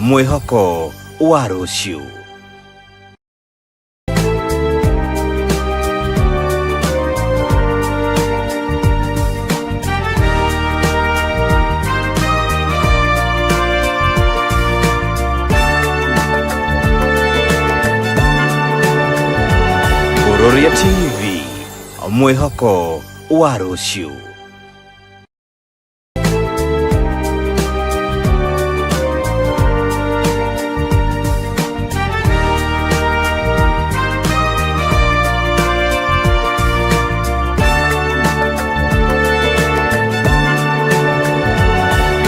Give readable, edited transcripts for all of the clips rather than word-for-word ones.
Mwĩhoko wa rũciũ. Kururia TV, mwĩhoko wa rũciũ.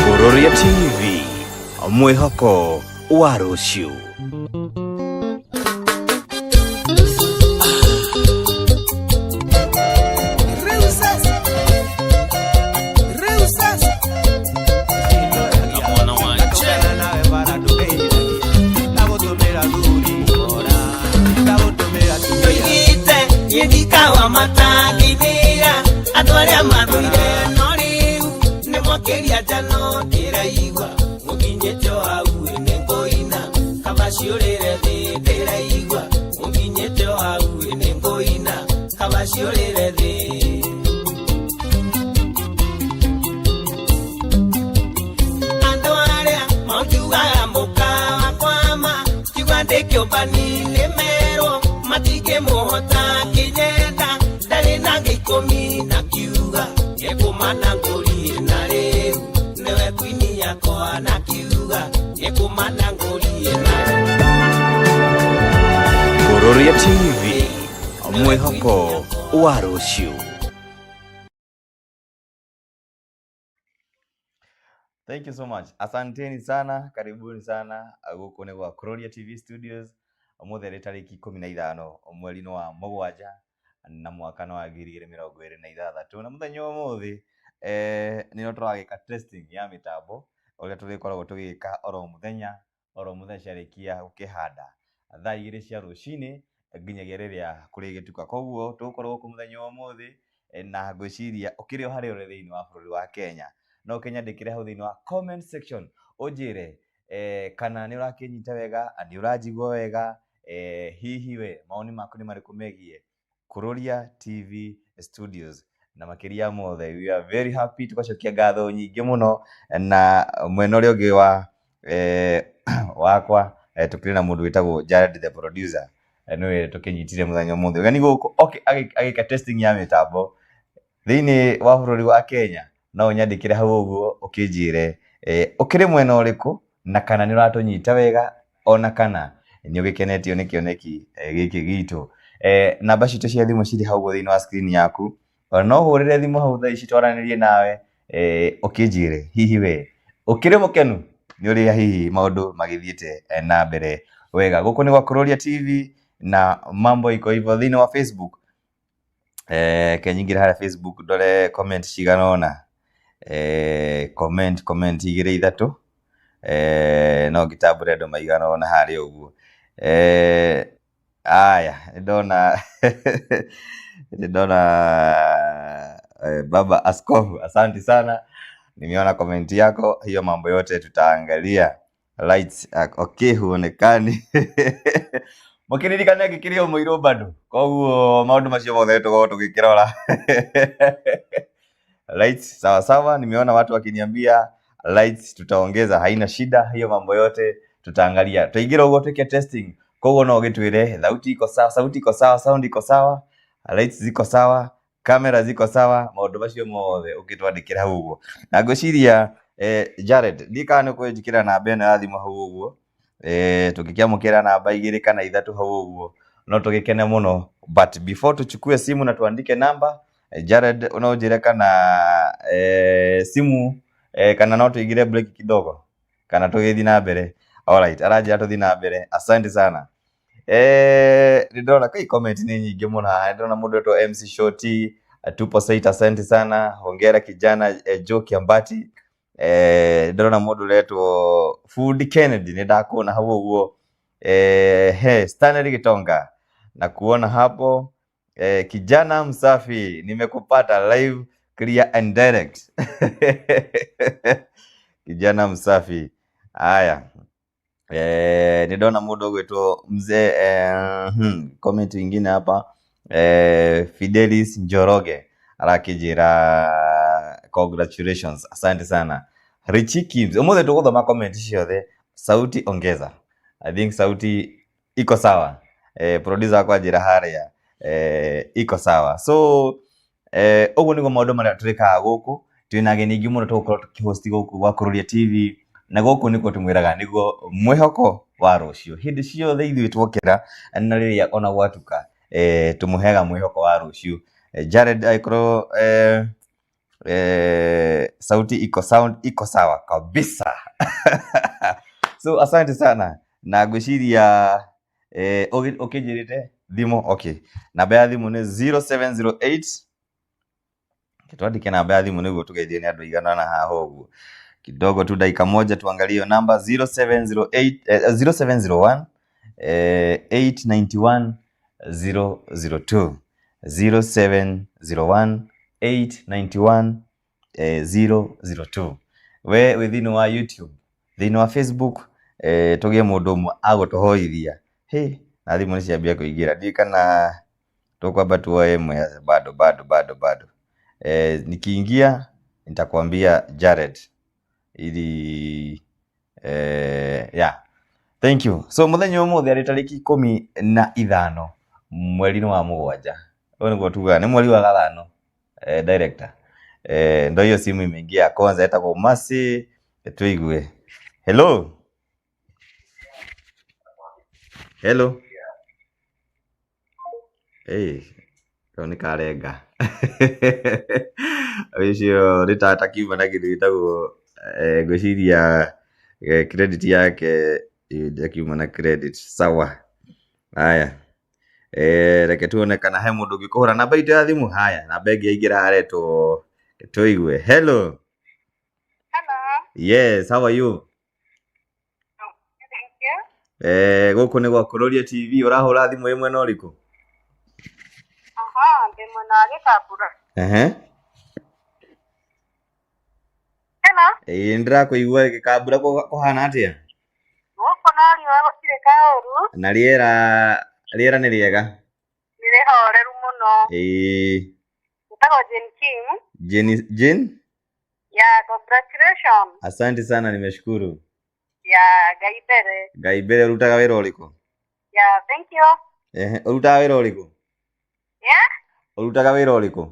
Kururia TV, mwĩhoko wa rũciũ. Ndoigĩte gĩthikawa matangĩthĩra andũ arĩa mathũire no rĩu nĩ mwakĩria njano ndĩraigua mũkinyĩte o hau nĩ ngũina kaba ciũrĩre thĩ ndĩraigua mũkinyĩte o hau nĩ ngũina kaba ciũrĩre thĩ. Andũ arĩa maunjugaga mũka wakwama kiuga ndĩkĩũmbani nĩ merwo matingĩmũhota kĩnyenda ndarĩ na gĩkũmi na kiuga nĩkũmana ngũrie na rĩu nĩwe kwini yakwa na kiuga nĩkũmana ngũrie na Kururia TV, mwĩhoko wa rũciũ. Thank you so much. Asanteni sana, karibuni sana gũkũ nĩ gwa Kuroria TV Studios. Ũmũthĩ arĩ tarĩki 15 mweri-inĩ wa 7 na mwaka nĩ wa 2026 na mũthenya wa ũmũthĩ nĩrĩo tũragĩka testing ya mĩtambo ũrĩa tũrĩkoragwo tũgĩka oro mũthenya oro mũthenya ciarĩkia gũkĩhanda thaa 2 cia rũcinĩ nginyagia rĩrĩa kũrĩgĩtuka. Koguo tũgũkorwo gũkũ mũthenya wa ũmũthĩ na ngwĩciria ũkĩrĩ o harĩa ũrĩ thĩinĩ wa bũrũri wa Kenya no ũkĩnyandĩkĩre hau thĩinĩ wa comment section ũnjĩre kana nĩ ũrakĩnyita wega, nĩ ũranjigua wega, hihi we maoni maku nĩ marĩkũ megiĩ Kururia TV Studios. Na makĩria mothe we are very happy, tũgacokia ngatho nyingĩ mũno na mwena ũrĩa ũngĩ wa wakwa tũkĩrĩ na mũndũ wĩtagwo Jared the producer, nĩwe tũkĩnyitire mũthenya ũmũthĩ ũgeni gũkũ okay, agĩka testing ya mĩtambo thĩinĩ wa bũrũri wa Kenya. No ũnyandĩkĩre hau ũguo ũkĩnjĩre ũkĩrĩ mwena ũrĩkũ na kana nĩ ũratũnyita wega ona kana nĩ ũgĩkenetio nĩ kĩoneki gĩkĩ gitũ. Namba citũ cia thimũ cirĩ hau ũguo thĩinĩ wa screen yaku, ona no ũhũrĩre thimũ hau thaa ici twaranĩrie nawe ũkĩnjĩre hihi we ũkĩrĩ mũkenu nĩ ũrĩa hihi maũndũ magĩthiĩte na mbere wega. Gũkũ nĩ gwa Kururia TV na mambo iko hivyo thĩinĩ wa Facebook. Ke nyingĩre harĩa Facebook ndore comment cigana ũna, comment 2 3, no ngĩtambũre andũ maigana ũna harĩa ũguo. Aya nĩndona nĩndona baba askofu, asante sana, nimeona comment yako hiyo, mambo yote tutaangalia. Lights okay, huonekani mũkĩririkane ngĩkĩrĩ o mũirũ bado, koguo maũndũ macio mothe tũkorwo tũgĩkĩrora. Lights sawa sawa, nimeona watu wakiniambia lights tutaongeza, haina shida hiyo, mambo yote tutaangalia. Tũingĩra ũguo twĩke testing, koguo no ũgĩtwĩre thauti iko sawa, sauti iko sawa, sound iko sawa, lights ziko sawa, kamera ziko sawa, maũndũ macio mothe ũkĩtwandĩkĩra hau ũguo. Na ngwĩciria Jared, ndiĩ kana nĩ ũkũnjĩkĩra namba ĩno ya thimũ hau ũguo, tũngĩkĩamũkĩra namba 2 kana 3 hau ũguo no tũgĩkene mũno. But before tuchukue simu na tuandike namba, Jared no ũnjĩre kana simu kana no tũingĩre break kidogo kana tũgĩthiĩ na mbere. Alright, aranjĩra tũthiĩ na mbere. Asante sana. Nĩndĩrona kai comment nĩ nyingĩ mũno haha. Nĩndĩrona mũndũ wetwo MC Shoti tupo site, asante sana, hongera kijana Joe Kiambati. Ndĩrona mũndũ ũretwo Food Kennedy, nĩndakuona hau ũguo. He Stanley Gitonga na kuona hapo. Kijana msafi, nimekupata live clear and direct. Kijana msafi. Haya. Nĩ ndona mũndũ ũgwĩtwo mzee, comment ingine hapa, Fidelis Njoroge arakĩnjĩra congratulations, asante sana. Richie Kims, ũmũthĩ tũgũthoma comment ciothe. Sauti ongeza, I think sauti iko sawa. Producer wakwa njĩra harĩa, iko sawa. So ũguo nĩguo maũndũ marĩa twĩkaga gũkũ. Twĩna ageni aingĩ mũno tũgũkorwo tũkĩhost gũkũ gwa Kururia TV, na gũkũ nĩkuo tũmwĩraga nĩguo mwĩhoko wa rũciũ. Hĩndĩ ciothe ithuĩ twokĩra na rĩrĩa ona gwatuka, tũmũheaga mwĩhoko wa rũciũ. Jared, angĩkorwo sauti iko, sound iko sawa kabisa. So asante sana, na ngwĩciria ũkĩnjĩrĩte thimũ, okay, namba ya thimũ nĩ 0708. Twandike namba ya thimũ nĩguo tũgeithio nĩ andũ aigana na haha ũguo kidogo tu, dakika moja tuangalie hiyo namba. 0708, 0701 891 002, 0701 891 002. We wĩ thĩinĩ wa YouTube, thĩinĩ wa Facebook, tũgĩe mũndũ ũmwe agũtũhoithia. Hey, na thimũ nĩ ciambia kũingĩra, ndiũĩ kana tũkwamba tuoe ĩmwe. Bado bado bado bado. Nikiingia nitakwambia, Jared, ili yeah, thank you. So muthenya ũmũthĩ arĩ tarĩki 15 mweri-inĩ wa mũgwanja, ũyũ nĩguo tugaga nĩ mweri wa gathano. Director, ndo hiyo simu imeingia ya kwanza, etagwo Mercy, tuigue. Hello, hello. Hey, kau nĩ karenga ũcio nĩ tata kiuma na kĩndũ gĩtagwo, ngwĩciria credit yake ndakiuma na credit. Sawa, haya, reke tuone kana he mũndũ ũngĩ kũhũra namba itũ ya thimũ. Haya, namba ĩngĩ yaingĩra haretwo, tũigue. Hello. Hello. Yes, how are you? Thank you. Gũkũ nĩ gwa Kururia TV, ũrahũra thimũ ĩ mwena ũrĩkũ? Aha, ndĩ mwena wa Gĩkambura. Ehe. Hello. Ĩĩ, nĩndĩrakũigua. Gĩkambura kũhana atĩa? Gũkũ no riũa, gũtirĩ kaũru. Na rĩera nĩ rĩega? Nĩ rĩhoreru mũno. Ĩĩ. Njĩtagwo Jane King. Jane, Jane? Yeah, congratulations. Asante sana, nimeshukuru. Yeah, Ngai mbere. Ngai mbere. Ũrutaga wĩra ũrĩkũ? Yeah, thank you. Ehe, ũrutaga wĩra ũrĩkũ? Yeah? Ũrutaga wĩra ũrĩkũ?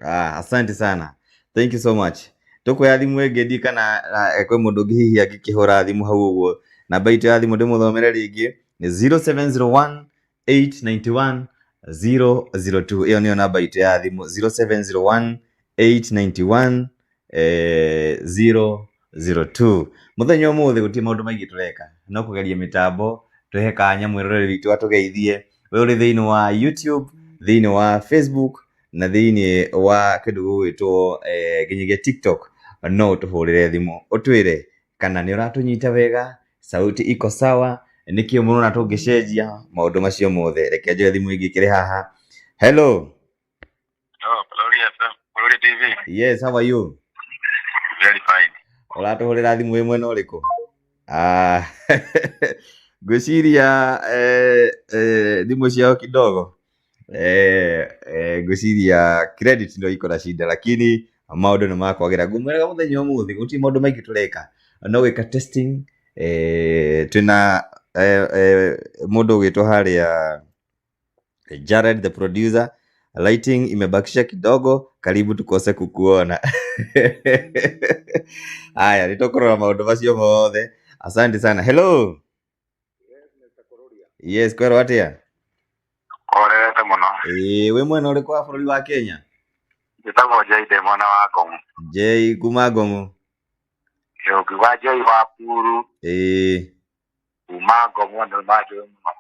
Ah, asante sana, thank you so much. Tũkuoya thimũ ĩngĩ, ndi kana kwĩ mũndũ ũngĩ hihi angĩkĩhũra thimũ hau ũguo. Namba itũ ya thimũ ndĩmũthomere rĩngĩ nĩ 0701 891 002. Ĩyo nĩyo namba itũ ya thimũ, 0701 891 002. Mũthenya ũmũthĩ gũtirĩ maũndũ maingĩ tũreka, no kũgeria mĩtambo, tũhe kanya mwĩroreri witũ atũgeithie. We ũrĩ thĩinĩ wa YouTube, thĩinĩ wa Facebook na thĩinĩ wa kĩndũ gĩgwĩtwo nginyagia TikTok, no ũtũhũrĩre thimũ ũtwĩre kana nĩ ũratũnyita wega, sauti iko sawa, nĩkĩ mũrona tũngĩcenjia, maũndũ macio mothe. Reke njoe thimũ ĩngĩ ĩkĩrĩ haha. Hello. Oh, Gloria FM, Gloria TV. Yes, how are you? Very fine. Ũratũhũrĩra thimũ ĩ mwena ũrĩkũ? Ah, ngwĩciria thimũ ciao kidogo, ngwĩciria credit no iko na shida, lakini maũndũ nĩ makwagĩra. Ngũmwĩraga mũthenya ũmũthĩ gũtirĩ maũndũ maingĩ tũreka, no gwĩka testing. Twĩna mũndũ ũgwĩtwo harĩa Jared the producer. Lighting imebakisha kidogo, karibu tukose kukuona. Haya, nĩtũkũrora maũndũ macio mothe. Asante sana. Hello. Yes, kwerwo atĩa? Horerete mũno. Ĩĩ, wĩ mwena ũrĩkũ wa bũrũri wa Kenya? Njĩtagwo Jay, ndĩ mwena wa Ngong'o. Jay kuma Ngong'o. Ũngiuga Jay wa Puru kuma Ngong'o nĩ manjũĩ mũno.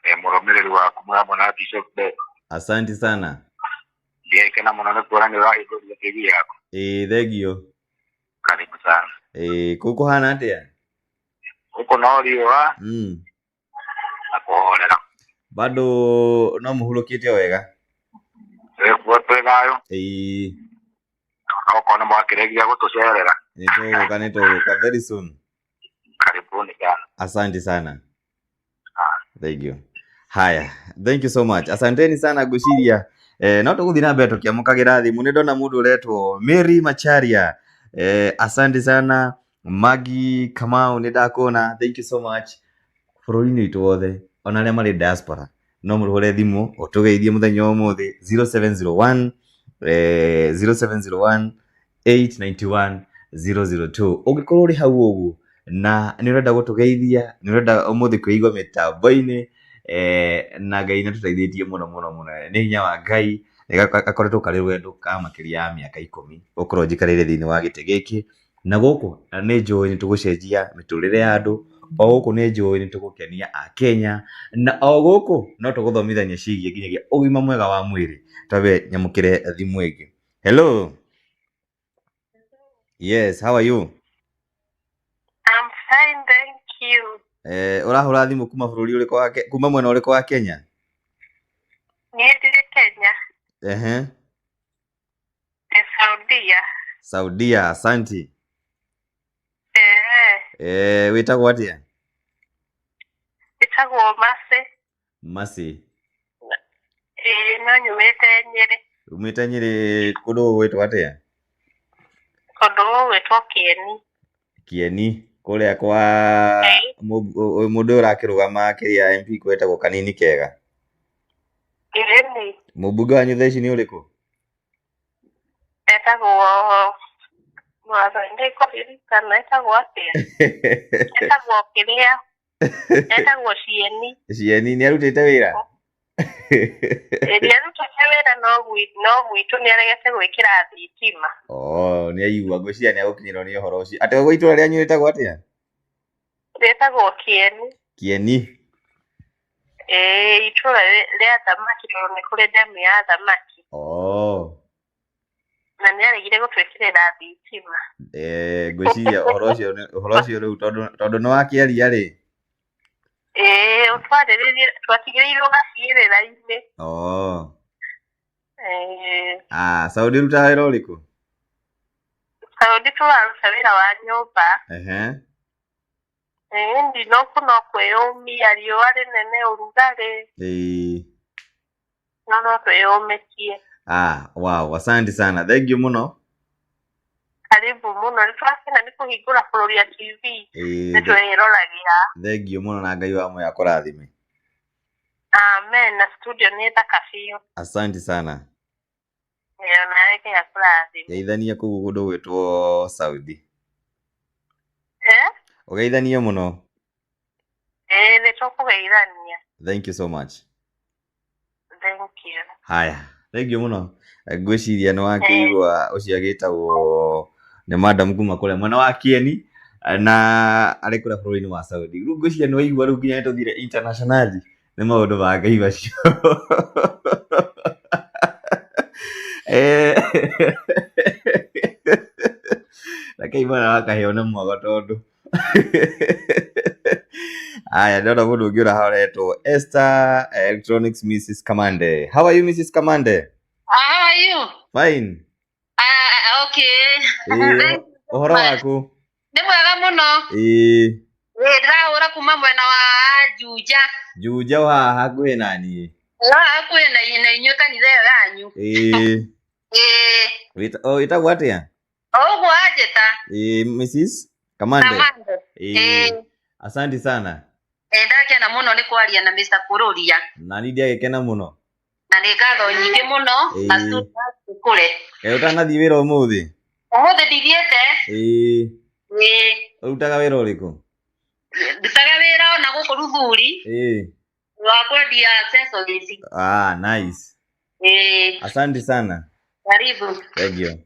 Ndĩ mũrũmĩrĩri waku hamwe na Bishop Ben. Asante sana. Ndĩgĩkena mũno nĩ kuona nĩ ũrahingũrire TV yaku. Ĩĩ, thengio. Karibu sana. Ĩĩ, kũu kũhana atĩa? Gũkũ no riũa na kũhorera. Bado no mũhurũkĩte o wega? Twĩkuo twĩ thayũ. Okorwo nĩ mwakĩrĩkia gũtũcerera. Nĩ tũgũka, nĩ tũgũka very soon. Karibuni sana. Asante sana. Thank you. Haya, thank you so much. Asanteni sana ngwĩciria no tũgũthiĩ na mbere tũkĩamũkagĩra thimũ. Nĩ ndona mũndũ ũretwo Mary Macharia. Asante sana Maggie Kamau, nĩ ndakuona. Thank you so much. Bũrũri-inĩ witũ wothe ona arĩa marĩ diaspora no mũhũre thimũ ũtũgeithie mũthenya wa ũmũthĩ 0701 0701 891 002. Ũngĩkorwo ũrĩ hau ũguo na nĩ ũrenda gũtũgeithia, nĩ ũrenda ũmũthĩ kwĩigua mĩtambo-inĩ, na Ngai nĩ atũteithĩtie mũno mũno mũno, nĩ hinya wa Ngai. Nĩ gakoretwo karĩ rwendo ka makĩria ya mĩaka 10 gũkorwo njikarĩire thĩinĩ wa gĩtĩ gĩkĩ, na gũkũ nĩ njũĩ nĩ tũgũcenjia mĩtũrĩre ya andũ, o gũkũ nĩ njũĩ nĩ tũgũkenia Akenya, na o gũkũ no tũgũthomithania ciĩgiĩ nginyagia ũgima mwega wa mwĩrĩ. Twambe nyamũkĩre thimũ ĩngĩ. Hello. Yes, how are you? I'm fine, thank you. Ũrahũra thimũ kuma bũrũri ũrĩkũ wa kuma mwena ũrĩkũ wa Kenya? Niĩ ndirĩ Kenya. Ndĩ Saudia. Saudia, asanti. Wĩtagwo atĩa? Njĩtagwo Mercy. Mercy. No nyumĩte Nyĩrĩ. Umĩte Nyĩrĩ kũndũ gũgwĩtwo atĩa? Kũndũ gũgwĩtwo Kĩeni. Kĩeni, kũrĩa kwa mũndũ ũyũ ũrakĩrũgama kĩrĩa MP kwetagwo Kanini Kega. Kĩeni. Mũmbunge wanyu thaa ici nĩ ũrĩkũ? Etagwo Mwathani, ndikũririkana etagwo atĩa? Etagwo kĩrĩa? Etagwo Cieni. Cieni nĩ arutĩte wĩra? Nĩ arutĩte wĩra no gwitũ nĩ aregete gwĩkĩra thitima. Oh, nĩ aigua, ngwĩciria nĩ agũkinyĩrwo nĩ ũhoro ũcio. Atĩ ũguo itũra rĩanyu rĩtagwo atĩa? Rĩtagwo Kĩeni. Kĩeni. Itũra rĩa thamaki tondũ nĩ kũrĩ ndemu ya thamaki. Oh. Na nĩ aregire gũtwĩkĩrĩra thitima. Ngwĩciria ũhoro ũcio nĩ, ũhoro ũcio rĩu tondũ nĩ wakĩaria rĩ. Ũtwarĩrĩrie, twatigĩrĩirwo gacigĩrĩra-inĩ. Oh. Saudi ũrutaga wĩra ũrĩkũ? Saudi tũraruta wĩra wa nyũmba. Ndinoku no kwĩyũmia, riũa rĩnene, ũrugarĩ. No no twĩyũmĩtie. Wow, asante sana. Thank you mũno. Karibu mũno. Nĩ twakena nĩ kũhingũra Bũrũri ya TV. Nĩ twĩroragĩra. Thank you mũno na Ngai wa muoyo akũrathime. Amen. Na studio nĩ thaka biũ. Asante sana. Nawe Ngai akũrathime. Geithania kũu kũndũ gwĩtwo Saudi. Ũgeithanie mũno. Nĩ tũkũgeithania. Thank you so much. Thank you. Haya, thank you mũno. Ngwĩciria nĩ wakĩigua ũcio agĩtagwo nĩ madam kuma kũrĩa mwena wa Kĩeni na arĩ kũrĩa bũrũri-inĩ wa Saudi. Rĩu ngwĩciria nĩ waigua rĩu nginya nĩ tũthire internationally nĩ maũndũ ma Ngai macio. Rekei mwana wa kahĩo nĩ mwago tondũ. Aya, ndĩrona mũndũ ũngĩ ũrahoretwo Esther Electronics Mrs. Kamande. How are you, Mrs. Kamande? How are you? Fine. Okay. Ũhoro waku? Nĩ mwega mũno. Ndĩrahũra kuma mwena wa Juja. Juja o haha hakuhĩ na niĩ. Haha hakuhĩ na inyuĩ kanitha ĩyo yanyu. Wĩtagwo atĩa? O ũguo anjĩta. Mrs. Kamande. Kamande. Asante sana. Ndakena mũno nĩ kwaria na Mr. Kururia. Na niĩ ndiagĩkena mũno. Na nĩ ngatho nyingĩ mũno, na studio kũre. Ũtanathiĩ wĩra ũmũthĩ? Ũmũthĩ ndithiĩte. Ũrutaga wĩra ũrĩkũ? Ndutaga wĩra ona gũkũ Ruthuri. Wa kwendia accessories. Nice. Asante sana. Karibu. Thank you.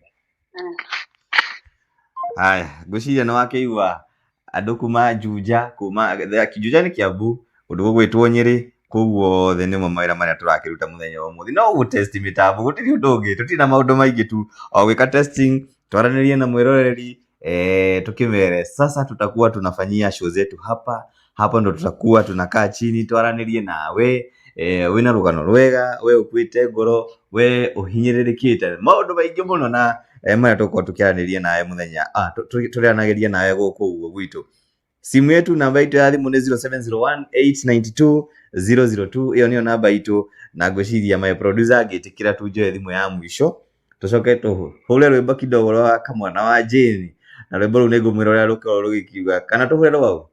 Haya, ngwĩciria nĩ wakĩigua andũ kuma Juja, kuma Juja nĩ Kiambu, kũndũ gũgwĩtwo Nyĩrĩ, koguo othe nĩmo mawĩra marĩa tũrakĩruta mũthenya wa ũmũthĩ. No gũ-test mĩtambo, gũtirĩ ũndũ ũngĩ, tũtirĩ na maũndũ maingĩ tu, o gwĩka testing, twaranĩrie na mwĩroreri, tukimere sasa tutakuwa tunafanyia show zetu hapa, hapa ndo tutakuwa tunakaa chini twaranĩrie nawe, wĩna rũgano rwega, we ũkuĩte ngoro, we ũhinyĩrĩrĩkĩte maũndũ maingĩ mũno, na marĩa tũgũkorwo tũkĩaranĩria nawe mũthenya tũrĩaranagĩria nawe gũkũ ũguo gwitũ. Simu yetu, namba itũ ya thimũ nĩ 0701 892 002. Ĩyo nĩyo namba itũ, na ngwĩciria my producer angĩtĩkĩra tu njoe thimũ ya mũico, tũcoke tũhũre rwĩmbo kidogo rwa Kamwana wa Jane, na rwĩmbo rũu nĩ ngũmwĩra ũrĩa rũkorwo rũgĩkiuga, kana tũhũre rwau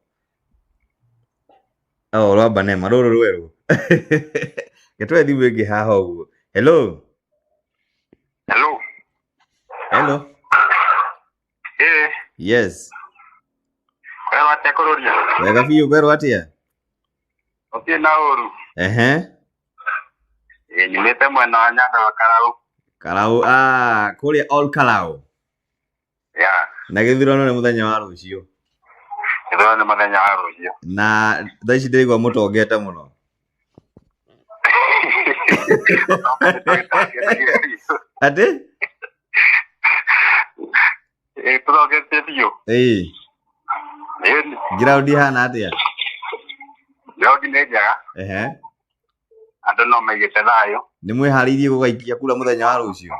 o rwa Banema rũrũ rwerũ. Reke thimũ ĩngĩ haha ũguo. Hello. Hello. Hello. Ĩĩ. Yes. Kwerwo atĩa, Kũrũria? Wega biũ, kwerwo atĩa? Gũtirĩ na ũru. Ĩĩ, nyumĩte mwena wa Nyandarua, Karau. Karau, ah, kũrĩa Ol Karau. Ya. Na gĩthurano nĩ mũthenya wa rũciũ. Gĩthurano nĩ mũthenya wa rũciũ. Na thaa ici ndĩraigua mũtongete mũno. Atĩ? Ĩĩ, tũthongete biũ. Ĩĩ. Ĩĩ. Ground ihana atĩa? Ground nĩ njega. Andũ no maigĩte thayũ. Nĩ mwĩharĩirie gũgaikia kura mũthenya wa rũciũ?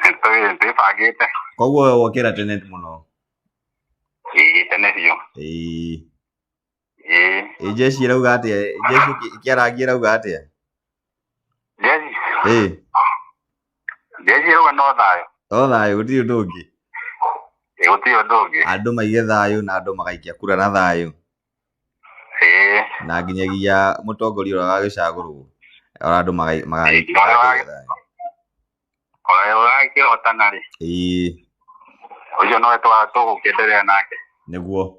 Twĩbangĩte. Koguo we wokĩra tene mũno? Ĩĩ, tene biũ. Ĩĩ. Ĩĩ. Ĩ jeshi ĩrauga atĩa? Jeshi ĩkĩarangia ĩrauga atĩa? Jeshi? Ĩĩ. Jeshi ĩrauga no thayũ. No thayũ, gũtirĩ ũndũ ũngĩ. Ĩĩ, gũtirĩ ũndũ ũngĩ. Andũ maige thayũ na andũ magaikia kura na thayũ. Ĩĩ. Na nginyagia mũtongoria ũrĩa ũgagĩcagũrwo, ona andũ magaikia thayũ. Ũrĩa ũgakĩhotana rĩ. Ĩĩ. Ũcio nowe tũgũkĩenderea nake. Nĩguo.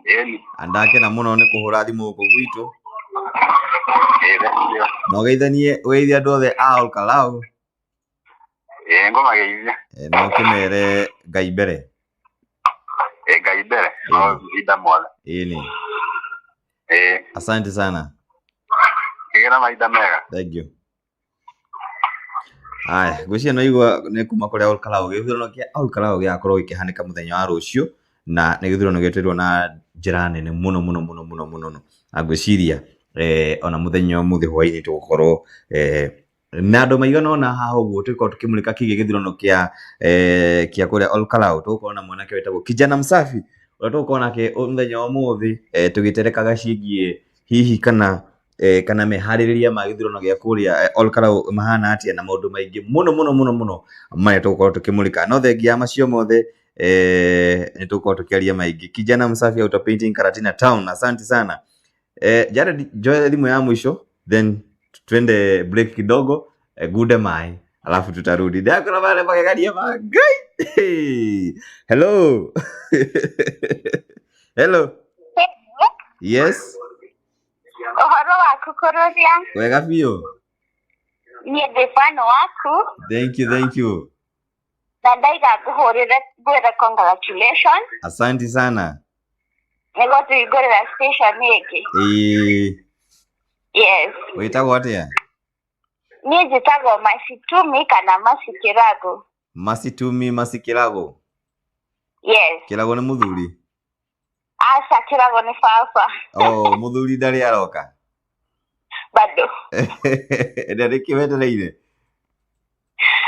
Ĩni. Andakena mũno nĩ kũhũra thimũ gũkũ gwitũ. Ĩĩ, thengiũ. Na ũgeithanie, ũgeithie andũ othe a Ol Kalou. Ĩĩ, ngũmageithia. Na ũkĩmere Ngai mbere. Ĩĩ, Ngai mbere. No ihinda mothe. Ĩni. Ĩĩ. Asante sana. Kĩgĩra mahinda mega. Thank you. Aya, ngwĩciria no igua nĩ kuma kũrĩa Ol Kalou. Gĩthurano kĩa Ol Kalou gĩgakorwo gĩkĩhanĩka mũthenya wa rũciũ, na nĩ gĩthurano gĩetereirwo na njĩra nene mũno mũno mũno mũno mũno. Na ngwĩciria ona mũthenya ũmũthĩ hwaĩ-inĩ tũgũkorwo na andũ maigana ũna haha ũguo tũgĩkorwo tũkĩmũrĩka kĩgiĩ gĩthurano kĩa kũrĩa Ol Kalou. Tũgũkorwo na mwanake wĩtagwo Kijana Msafi ũrĩa tũgũkorwo nake mũthenya wa ũmũthĩ, tũgĩterekaga ciĩgiĩ hihi kana meharĩrĩria ma gĩthurano gĩa kũrĩa Ol Kalou mahana atĩa, na maũndũ maingĩ mũno mũno mũno mũno marĩa tũgũkorwo tũkĩmũrĩka. No thengia ya macio mothe, nĩ tũgũkorwo tũkĩaria maingĩ. Kijana Msafi Auto Painting, Karatina Town, asante sana. Jared, njoe thimũ ya mwisho then twende break kidogo, gude mai alafu tutarudi. Ndakora wale magegania ma Ngai. Hello. Hello. Yes. Ũhoro waku, Kũrũria? Wega biũ. Niĩ ndĩ fan waku. Thank you, thank you. Na ndaiga ngũhũrĩre ngwĩre congratulations. Asante sana. Nĩguo tũhingũrĩra station ĩngĩ. Ĩĩ. Yes. Wĩtagwo atĩa? Niĩ njĩtagwo Masitumi kana Masikĩrago. Masitumi Masikĩrago. Yes. Kĩrago nĩ mũthuri? Aca, Kĩrago nĩ baba. Oh, mũthuri ndarĩ aroka? Bado. Ndarĩ kĩwetereire?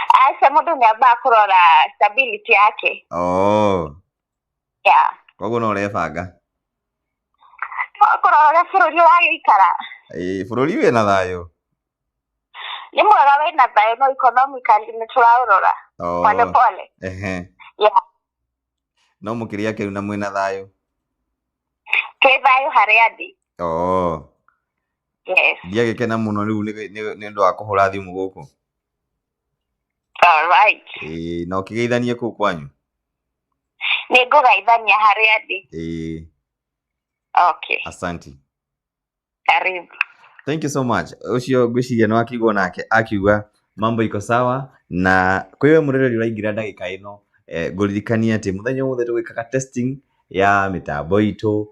Aca, mũndũ nĩ ambaga kũrora stability yake. Oh. Yeah. Koguo no ũrebanga? Kũrora ũrĩa bũrũri ũragĩikara. Ĩĩ, bũrũri wĩna thayũ. Nĩ mwega, wĩna thayũ, no economically nĩ tũraũrora. Oh. Pole pole. Yeah. No mũkĩrĩa kĩu na mwĩna thayũ? Twĩ thayũ harĩa ndĩ. Oh. Yes. Ndiagĩkena mũno rĩu nĩ ũndũ wa kũhũra thimũ gũkũ. All right. Ĩĩ, na ũkĩgeithanie kũu kwanyu? Nĩ ngũgeithania harĩa ndĩ. Ĩĩ. Okay. Asante. Karibu. Thank you so much. Ũcio ngwĩciria nĩ wakĩigua nake akiuga mambo iko sawa, na kwĩ we mũroreri ũraingĩra ndagĩka ĩno, ngũririkania atĩ mũthenya ũmũthĩ tũgwĩkaga testing ya mĩtambo itũ,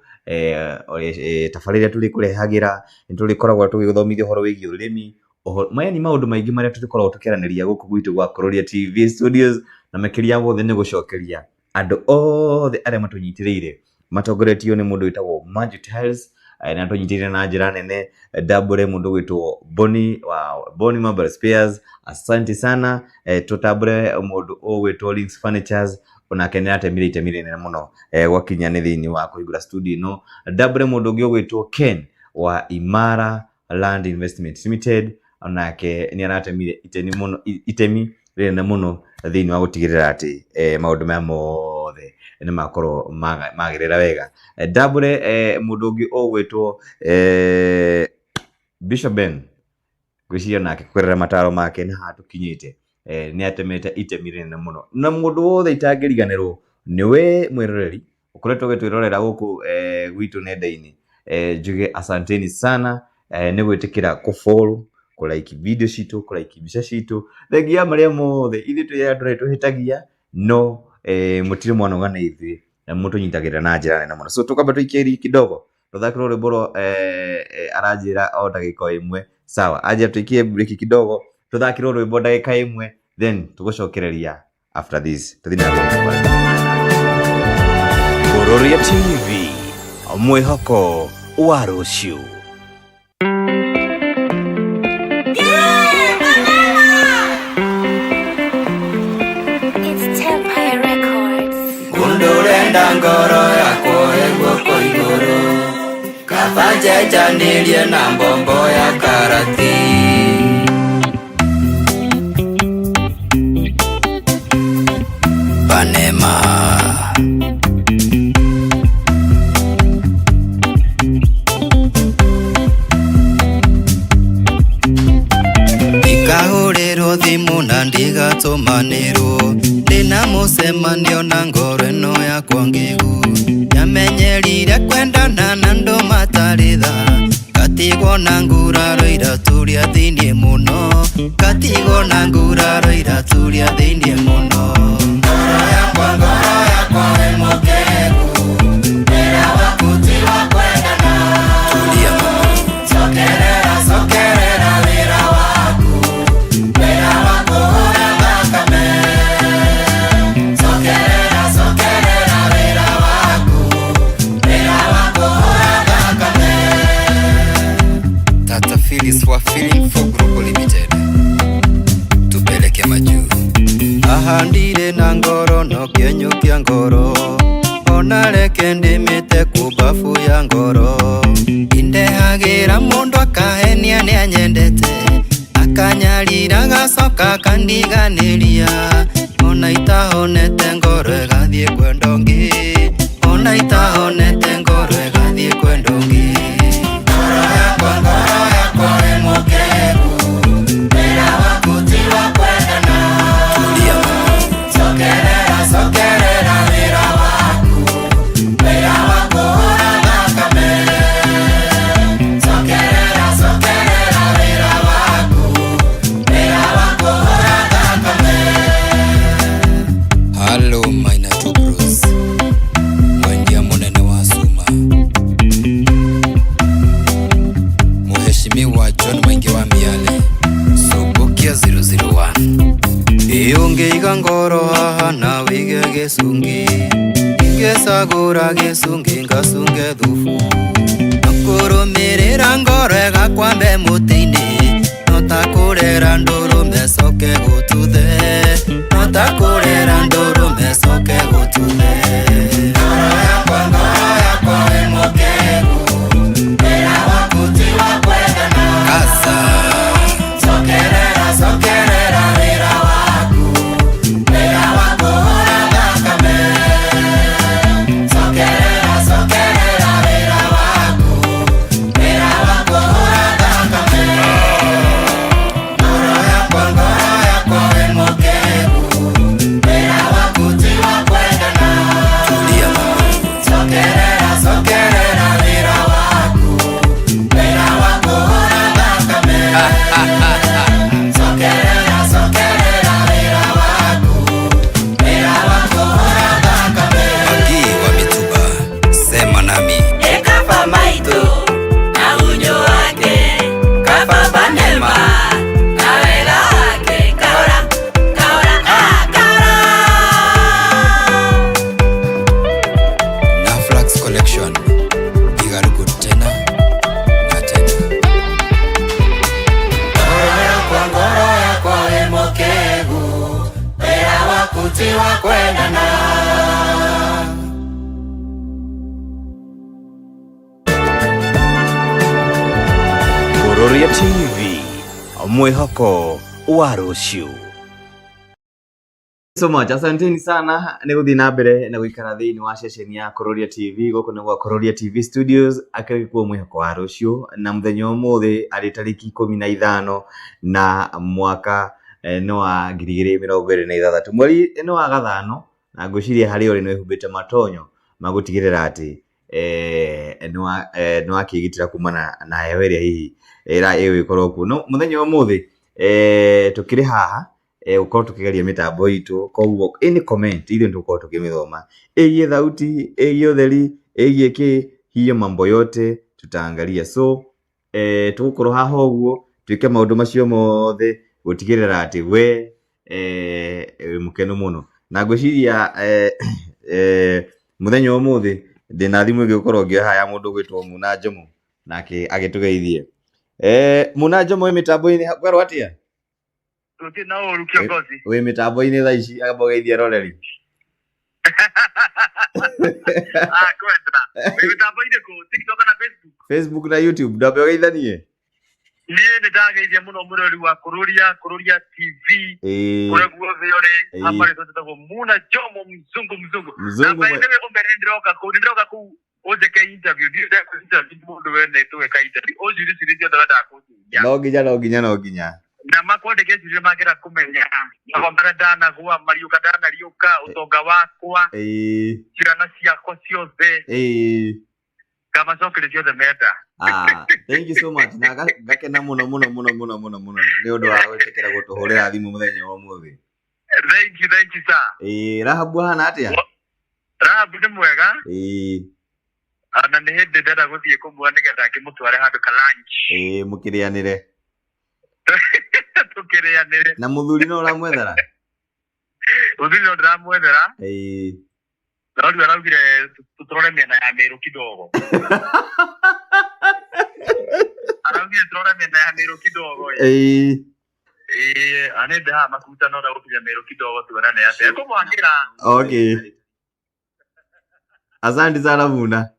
tabarĩra tũrĩkũrehagĩra, nĩ tũrĩkoragwo tũgĩgũthomithia ũhoro wĩgiĩ ũrĩmi, ũhoro maya nĩ maũndũ maingĩ marĩa tũrĩkoragwo tũkĩaranĩria gũkũ gwitũ gwa Kũrũria TV Studios, na makĩria mothe nĩ gũcokeria andũ othe arĩa matũnyitĩrĩire matongoretio nĩ mũndũ wĩtagwo Manju Tiles. Na tũnyitĩrĩire na njĩra nene. Ndambũre mũndũ ũgwĩtwo Boni wa Boni Mobile Spares, asante sana. Tũtambũre mũndũ ũgwĩtwo Links Furnitures, onake nĩ aratemire itemi rĩnene mũno gwakinya nĩ thĩinĩ wa kũhingũra studio ĩno. Ndambũre mũndũ ũngĩ ũgwĩtwo Ken wa Imara Land Investment Limited, onake nĩ aratemire itemi mũno, itemi rĩnene mũno thĩinĩ wa gũtigĩrĩra atĩ maũndũ maya mothe nĩ makorwo magĩrĩra wega. Ndambũre mũndũ ũngĩ ũgwĩtwo Bishop Ben, ngwĩciria nake kũgerera mataro make nĩ haha tũkinyĩte, nĩ atemete itemi rĩnene mũno. Na mũndũ wothe itangĩriganĩrwo nĩ we mwĩroreri ũkoretwo ũgĩtwĩrorera gũkũ gwitũ nenda-inĩ, njuge asanteni sana nĩ gwĩtĩkĩra kũ-follow, kũ-like video citũ, kũ-like mbica citũ. Thengia ya marĩa mothe, ithuĩ twĩ andũ arĩa tũhĩtagia, no mũtirĩ mwanoga na ithuĩ na mũtũnyitagĩrĩra na njĩra nene mũno. So tũkamba tũikie kidogo tũthakĩrwo rwĩmbo rwa aranjĩra o ndagĩka o ĩmwe, sawa, anjĩra tũikie break kidogo tũthakĩrwo rwĩmbo ndagĩka ĩmwe, then tũgũcokereria after this. Tũthiĩ na mbere na kwaria. Kururia TV, mwĩhoko wa rũciũ. It's Tempire Records. Mundu urenda ngoro yakwo guoko igũrũ, kaba njenjanĩrie na mbombo ya karati. Panema. Ndikahũrĩrwo thimũ na ndigatũmanĩrwo, ndĩna mũcemanio na ngoro ĩno yakwa ngĩgu. Nyamenyerire kwendana na andũ matarĩ tha, ngatigwo na nguraro iraturia thĩiniĩ mũno, ngatigwo na nguraro iraturia thĩiniĩ mũno. Ngoro yakwa wĩ mũkĩgu, wĩra waku ti wa kwendana. Tulia mama. Cokerera, cokerera wĩra waku, wĩra wa kũhũra thakame. Cokerera, cokerera wĩra waku, wĩra wa kũhũra thakame. Tata Phyllis wa Feeling for Global Limited, tupeleke majuu. Ahandire na ngoro no kĩenyũ kĩa ngoro, ona reke ndĩmĩte kumbabu ya ngoro. Indehagĩra mũndũ akahenia nĩanyendete, akanyarira agacoka akandiganĩria. Ona itahonete ngoro ĩgathiĩ kwenda ũngĩ, ona itahonete ngoro ĩgathiĩ kwenda ũngĩ. Ngoro yakwa wĩ mũkĩgu, wĩra waku ti wa kwendana. Tulia mama. Cokerera, cokerera wĩra waku, wĩra wa kũhũra thakame. Cokerera, cokerera wĩra waku, wĩra wa kũhũra thakame. Hello Maina Two Bros, mwendia munene wa Suma, Mheshimiwa John Mwengi wa Miale, Subukia 001. Ĩ ũngĩiga ngoro haha na wĩige gĩcungi, ingĩcagũra gĩcungi ngacunge thubu. Kũrũmĩrĩra ngoro ĩgakwambe mũtĩ-inĩ, no ta kũrera ndũrũme coke gũtuthe, no ta kũrera ndũrũme coke gũtuthe. Ngoro yakwa wĩ mũkĩgu, wĩra waku ti wa kwendana. Kasa. Cokerera, cokerera wĩra waku, wĩra wa kũhũra thakame. Cokerera, cokerera wĩra waku, wĩra wa kũhũra thakame. Ngoro yakwa TV mwĩhoko wa rũciũ. So much, asanteni sana nĩ gũthiĩ na mbere na gũikara thĩinĩ wa ceceni ya Kũrũria TV. Gũkũ nĩ gwa Kũrũria TV Studios, akĩrĩ kuo mwĩhoko wa rũciũ, na mũthenya ũmũthĩ arĩ tarĩki 15 na mwaka nĩ wa 2026, mweri nĩ wa gathano, na ngwĩciria harĩa ũrĩ nĩ wĩhumbĩte matonyo ma gũtigĩrĩra atĩ nĩ wakĩgitĩra kumana na heho ĩrĩa hihi ĩgũgĩkorwo kuo. No mũthenya wa ũmũthĩ tũkĩrĩ haha gũkorwo tũkĩgeria mĩtambo itũ, koguo any comment ithuĩ nĩ tũgũkorwo tũkĩmĩthoma, ĩgiĩ thauti, ĩgiĩ ũtheri, ĩgiĩ kĩ, hiyo mambo yote tutaangalia. So tũgũkorwo haha ũguo twĩke maũndũ macio mothe gũtigĩrĩra atĩ we wĩ mũkenu mũno, na ngwĩciria mũthenya wa ũmũthĩ ndĩna thimũ ĩngĩ gũkorwo ngĩoya haha ya mũndũ ũgwĩtwo Muna Njomo, nake agĩtũgeithie. Muna Njomo, wĩ mĩtambo-inĩ, kwerwo atĩa? Tũtirĩ na ũru, kiongozi. Wĩ mĩtambo-inĩ thaa ici, amba ũgeithie eroreri. Ah, kwenda. Wĩ mĩtambo-inĩ kũ? TikTok na Facebook? Facebook na YouTube, ndambe ũgeithanie. Niĩ nĩ ndageithia mũno mũrori wa Kũrũria TV kũrĩa guothe ũrĩ. Hapa rĩtwa njĩtagwo Muna Jomo, mzungu mzungu. Mzungu. Na by the way, ũmbere nĩ ndĩroka kũu ũnjĩke interview. Ndirĩ ndeka interview mũndũ wene tũgeka interview. Ũnjũrie ciũria ciothe wendaga kũnjũria. No nginya, no nginya, no nginya. Na makwandĩke ciũria mangĩenda kũmenya. Magwa marĩa ndanagwa, mariũka ndanariũka, ũtonga wakwa, ciana ciakwa ciothe. Ngamacokeria ciothe menda. Ah, thank you so much, na ngakena mũno mũno mũno mũno mũno mũno nĩ ũndũ wa gwĩtĩkĩra gũtũhũrĩra thimũ mũthenya wa ũmũthĩ. Thank you, thank you, sir. Rahabu ahana atĩa? Rahabu nĩ mwega. Na nĩ hĩndĩ ndĩrenda gũthiĩ kũmuona nĩgetha ngĩmũtware handũ ka lunch. Mũkĩrĩanĩre. Tũkĩrĩanĩre. Na mũthuri no ũramwethera? Mũthuri no ndĩramwethera. No rĩu araugire tũrore mĩena ya Meru kidogo. Araugire tũrore mĩena ya Meru kidogo. Ĩĩ, anĩ ndĩ haha makuta no ndagũkinya Meru kidogo tuonane atĩa. Ekũmwakĩra. Okay, asante sana Muna.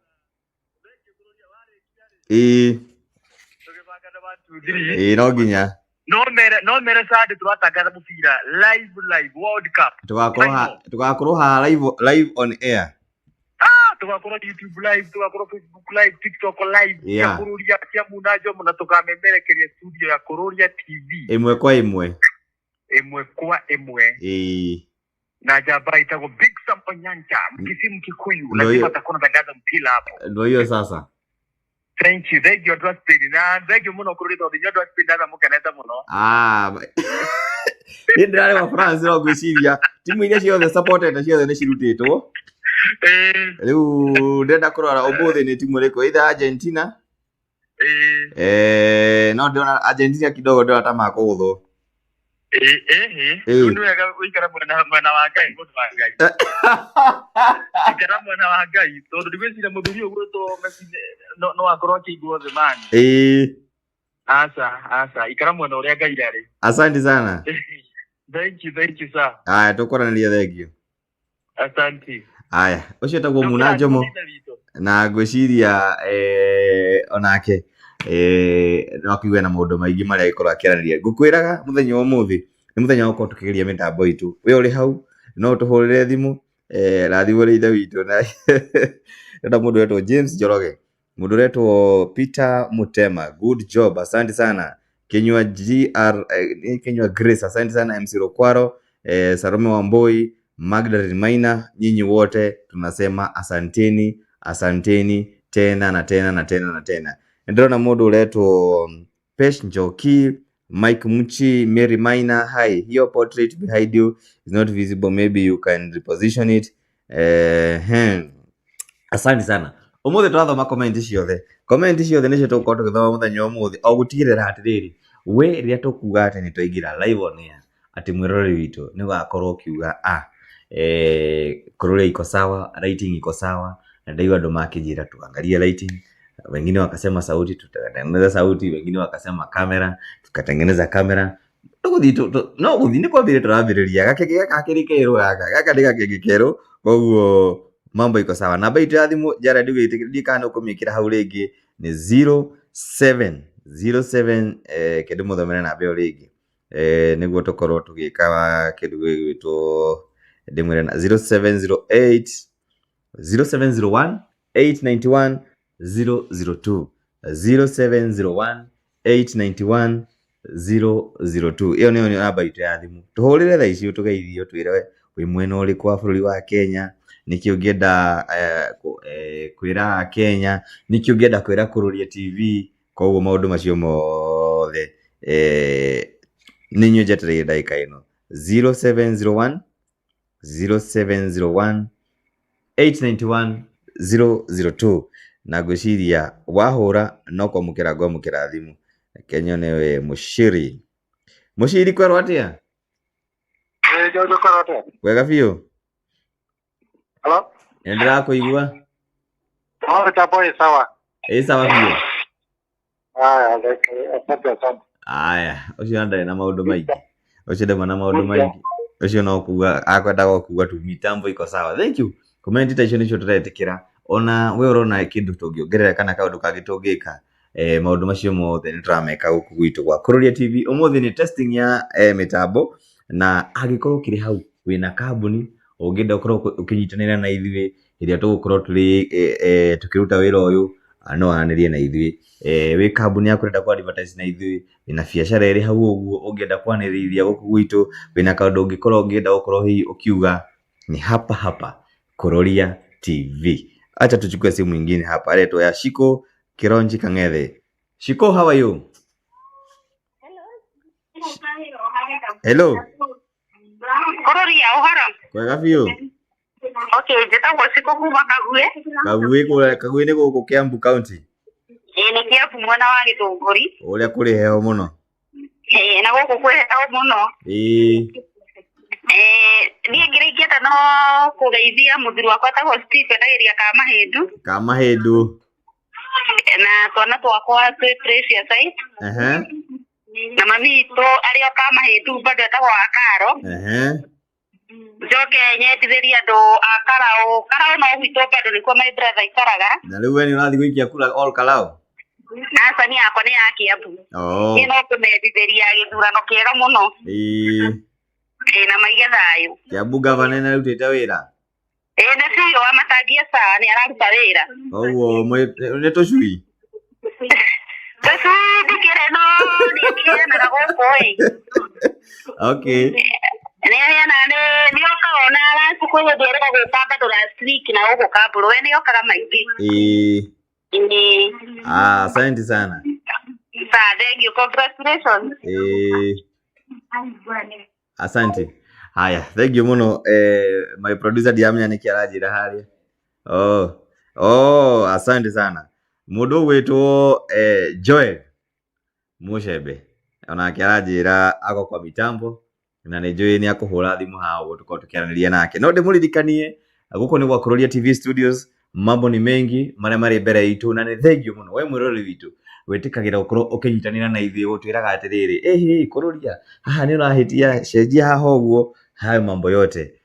Tũgĩbanga na 1 2 3. Ĩĩ, no nginya. No mere Sunday tũratangatha mũbira live, live World Cup. Tũgakorwo haha live, live on air. Ah, tugakorwo YouTube live, tugakorwo Facebook live, TikTok live, cia Kũrũria, cia Muna Njomo, na tũkamemerekeria studio ya Kũrũria TV. Ĩmwe kwa ĩmwe. Ĩmwe kwa ĩmwe. Na njamba ĩtagwo Big Sam Onyancha, Mkisii, Mkikuyu. Ndio Lazima hiyo. atakuwa anatangaza mpira hapo. Ndio hiyo sasa. Thank you, thank you andũ a Spain, na thank you mũno Kũrũria, tondũ inyuĩ andũ a Spain ndaga mũkenete mũno. Ah, niĩ ndĩrarĩ wa France, no ngwĩciria timu iria ciothe supported ciothe nĩ cirutĩtwo. Rĩu ndĩrenda kũrora ũmũthĩ nĩ timu ĩrĩkũ, either Argentina. No ndĩrona Argentina kidogo, ndĩrona ta makũgũthwo. Ĩĩ ĩĩ. Rĩu nĩ wega ũikara mwena wa Ngai, mũndũ wa Ngai, ikara mwena wa Ngai, tondũ ndigwĩciria mũthuri ũyũ gwĩtwo Messi no akorwo akĩigua thĩ mani. Aca, aca, ikara mwena ũrĩa Ngai arĩ. Asante sana. Thank you, thank you, sir. Aya, tũkwaranĩria, thank you. Asante. Aya, ũcio etagwo Muna Njomo, na ngwĩciria onake no akĩigue na maũndũ maingĩ marĩa agĩkorwo akĩaranĩria. Ngũkwĩraga mũthenya wa ũmũthĩ nĩ mũthenya wa gũkorwo tũkĩgeria mĩtambo itũ. We ũrĩ hau no ũtũhũrĩre thimũ, rathimũ rĩ ithe witũ, na ndĩrenda mũndũ ũretwo James Njoroge, mũndũ ũretwo Peter Mutema, good job, asante sana. Kinyua GR, Kinyua Grace, asante sana. MC Rokwaro, Salome Wamboi, Magdalene Maina, nyinyi wote tunasema asanteni, asanteni tena na tena na tena na tena. Ndĩrona mũndũ ũretwo Pesh Njoki, Mike Muchi, Mary Maina, hi, your portrait behind you is not visible, maybe you can reposition it. Asante sana. Ũmũthĩ tũrathoma comment ciothe. Comment ciothe nĩcio tũgũkorwo tũgĩthoma mũthenya wa ũmũthĩ, o gũtigĩrĩra atĩrĩrĩ, we rĩrĩa tũkuga atĩ nĩ twaingĩra live on air, atĩ mwĩroreri witũ nĩ ũgakorwo ũkiuga, ah, Kũrũria iko sawa, lighting iko sawa, na ndaigua andũ makĩnjĩra tuangalie lighting, wengine wakasema sauti, tutatengeneza sauti, wengine wakasema kamera, tukatengeneza kamera. Tũgũthiĩ no gũthiĩ nĩ kwambĩrĩria tũrambĩrĩria gakenge gaka gakĩrĩ kerũ, gaka nĩ gakenge kerũ, koguo mambo iko sawa. Namba itũ ya thimũ, Jared, ndiũĩ kana nĩ ũkũmĩkĩra hau rĩngĩ, nĩ 07 kĩndũ mũthomere namba ĩyo rĩngĩ nĩguo tũkorwo tũgĩka kĩndũ gĩgwĩtwo ndĩmwĩre na 0708 0701 891 002 0701 891 002. Ĩyo nĩyo namba itũ ya thimũ. Tũhũrĩre thaa ici ũtũgeithie, ũtwĩre wĩ mwena ũrĩkũ wa bũrũri wa Kenya, nĩkĩ ũngĩenda kwĩra Kenya, nĩkĩ ũngĩenda kwĩra Kururia TV. Koguo maũndũ macio mothe nĩ inyuĩ njetereire ndagĩka ĩno. 0701 0701 891 002. Na ngwĩciria wahũra no kwamũkĩra ngwamũkĩra thimũ. Reke nyone we Mũciri. Mũciri, kwerwo atĩa? Wega biũ. Hello? Nĩ ndĩrakũigua. Oh, mitambo ĩ sawa. Ĩ sawa biũ. Haya, asante, asante. Aya, ũcio ndarĩ na maũndũ maingĩ. Ũcio ndauma na maũndũ maingĩ. Ũcio no kuga akwendaga kuga tu mitambo iko sawa. Thank you. Comment ta icio nĩcio tũretĩkĩra. Ona we ũrona kĩndũ tũngĩongerera kana kaũndũ kangĩ tũngĩka, maũndũ macio mothe nĩ tũrameka gũkũ gwitũ gwa Kururia TV. Ũmũthĩ nĩ testing ya mĩtambo, na angĩkorwo ũkĩrĩ hau wĩna kambuni ũngĩenda ũkorwo ũkĩnyitanĩra na ithuĩ hĩndĩ ĩrĩa tũgũkorwo tũrĩ tũkĩruta wĩra ũyũ, no aranĩrie na ithuĩ. Wĩ kambuni yaku ũrenda kũ advertise na ithuĩ, wĩna biacara ĩrĩ hau ũguo ũngĩenda kwanĩrĩria gũkũ gwitũ, wĩna kaũndũ ũngĩkorwo ũngĩenda gũkorwo hihi ũkiuga, ni hapa hapa Kururia TV. Acha tuchukue simu ingine hapa, aletwa ya Shiko Kironji Kang'ethe. Shiko, how are you? Hello. Kururia, ũhoro? Kwega biũ. Okay, njĩtagwo Shiko kuma Kaguĩ. Kaguĩ kũrĩa, Kaguĩ nĩ gũkũ Kiambu County. Ĩĩ, nĩ Kiambu mwena wa Gĩthũngũri. Ũrĩa kũrĩ heho mũno. Ĩĩ, na gũkũ kwĩ heho mũno. Ĩĩ. Niĩ kĩrĩa ingĩenda no kũgeithia mũthuri wakwa etagwo Steve, endagĩria Kamahĩndu. Kamahĩndu. Na twana twakwa twĩ Precious Site. Na mami witũ arĩ o Kamahĩndu bado etagwo Akaro. Njoke nyendithĩrie andũ a Karaũ. Karaũ no gwitũ bado nĩkuo my brother aikaraga. Na rĩu we nĩ ũrathiĩ gũikia kura all Karaũ? Aca, niĩ yakwa nĩ ya Kiambu. Oh. Niĩ no kũmendithĩria gĩthurano kĩega mũno. Ĩĩ. Ĩĩ, na maige thayũ. Kiambu gavana nĩ arutĩte wĩra? Ĩĩ, nĩ biũ, wa matangia sawa, nĩ araruta wĩra. Koguo nĩ tũcui? Tũcui ndikĩrĩ, no nĩ akĩheanaga gũkũ ĩ. Okay. Nĩ aheanaga, nĩ okaga ona last, kwĩ hĩndĩ erĩga gũka bado last week na gũkũ Kambũrũ, we nĩ okaga maingĩ. Ĩĩ. Ĩĩ. Ah, asante sana. Sawa, thank you. Congratulations. Ĩĩ. Asante. Haya, thank you mũno, my producer ndiramenya nĩkĩ aranjĩra harĩa. Oh, asante sana. Mũndũ ũgwĩtwo Joel Mucembe onake aranjĩra ako kwa mitambo na nĩ njũĩ nĩ akũhũra thimũ haha ũguo tũkorwo tũkĩaranĩria nake. No ndĩmũririkanie gũkũ nĩ gwa Kururia TV Studios, mambo ni mengi marĩa marĩ mbere itũ, na nĩ thengiũ mũno we mwĩroreri witũ wĩtĩkagĩra gũkorwo ũkĩnyitanĩra na ithuĩ gũtwĩraga atĩrĩrĩ, ĩhĩ Kururia haha nĩ ũrahĩtia, cenjia haha ũguo, hayo mambo yote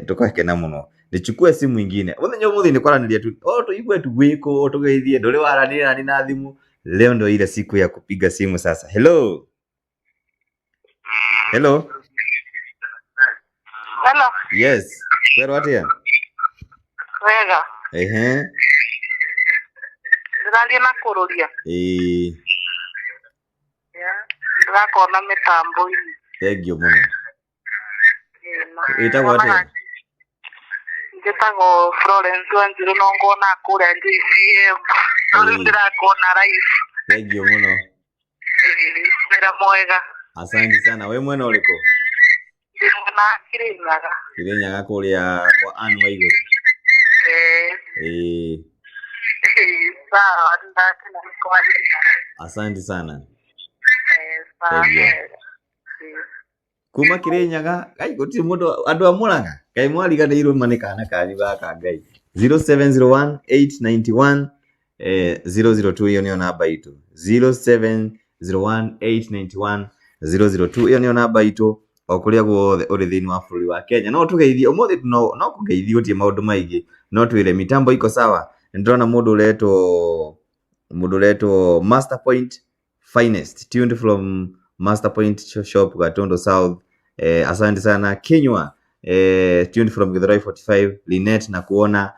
tukakena mũno. Nichukue simu ingine. Mũthenya ũmũthĩ nĩ kwaranĩria tu, o tũigue tu gwĩkũ, tũgeithie, ndũrĩ waranĩria nani na thimũ. Leo ndo ile siku ya kupiga simu sasa. Hello. Hello. Hello. Yes. Kwero atia? Wega. Ehe. Ndĩraria na Kururia. Ĩĩ. Ndĩrakona mĩtambo-inĩ. Thank you mũno. Wĩtagwo atĩa? Njĩtagwo Florence Wanjiru, no ngona kũrĩa JCM. No rĩu ndĩrakona live. Thank you mũno. Wĩra mwega. Asante sana. We mwena ũrĩkũ? Ndĩ mwena wa Kirinyaga. Kirinyaga kũrĩa kwa Ann Waigũrũ. Ĩĩ. Ĩĩ. Sawa, ndakena nĩ kwaria. Asante sana. Sawa. Thank you. Kuma Kirinyaga, ngai gũtirĩ mũndũ, andũ a Mũrang'a, ngai mwariganĩirwo ma nĩ kana kanyu gaka ngai. 0701 891 002, ĩyo nĩyo namba itũ. 0701 891 002, ĩyo nĩyo namba itũ o kũrĩa guothe ũrĩ thĩinĩ wa bũrũri wa Kenya. No tũgeithie ũmũthĩ, no kũgeithio gũtirĩ maũndũ maingĩ, no twĩre mitambo iko sawa. Nĩ ndĩrona mũndũ ũretwo Master Point. Finest tuned from Master Point Shop Gatondo South. Asante sana Kinywa, tuned from Githurai 45. Linet na kuona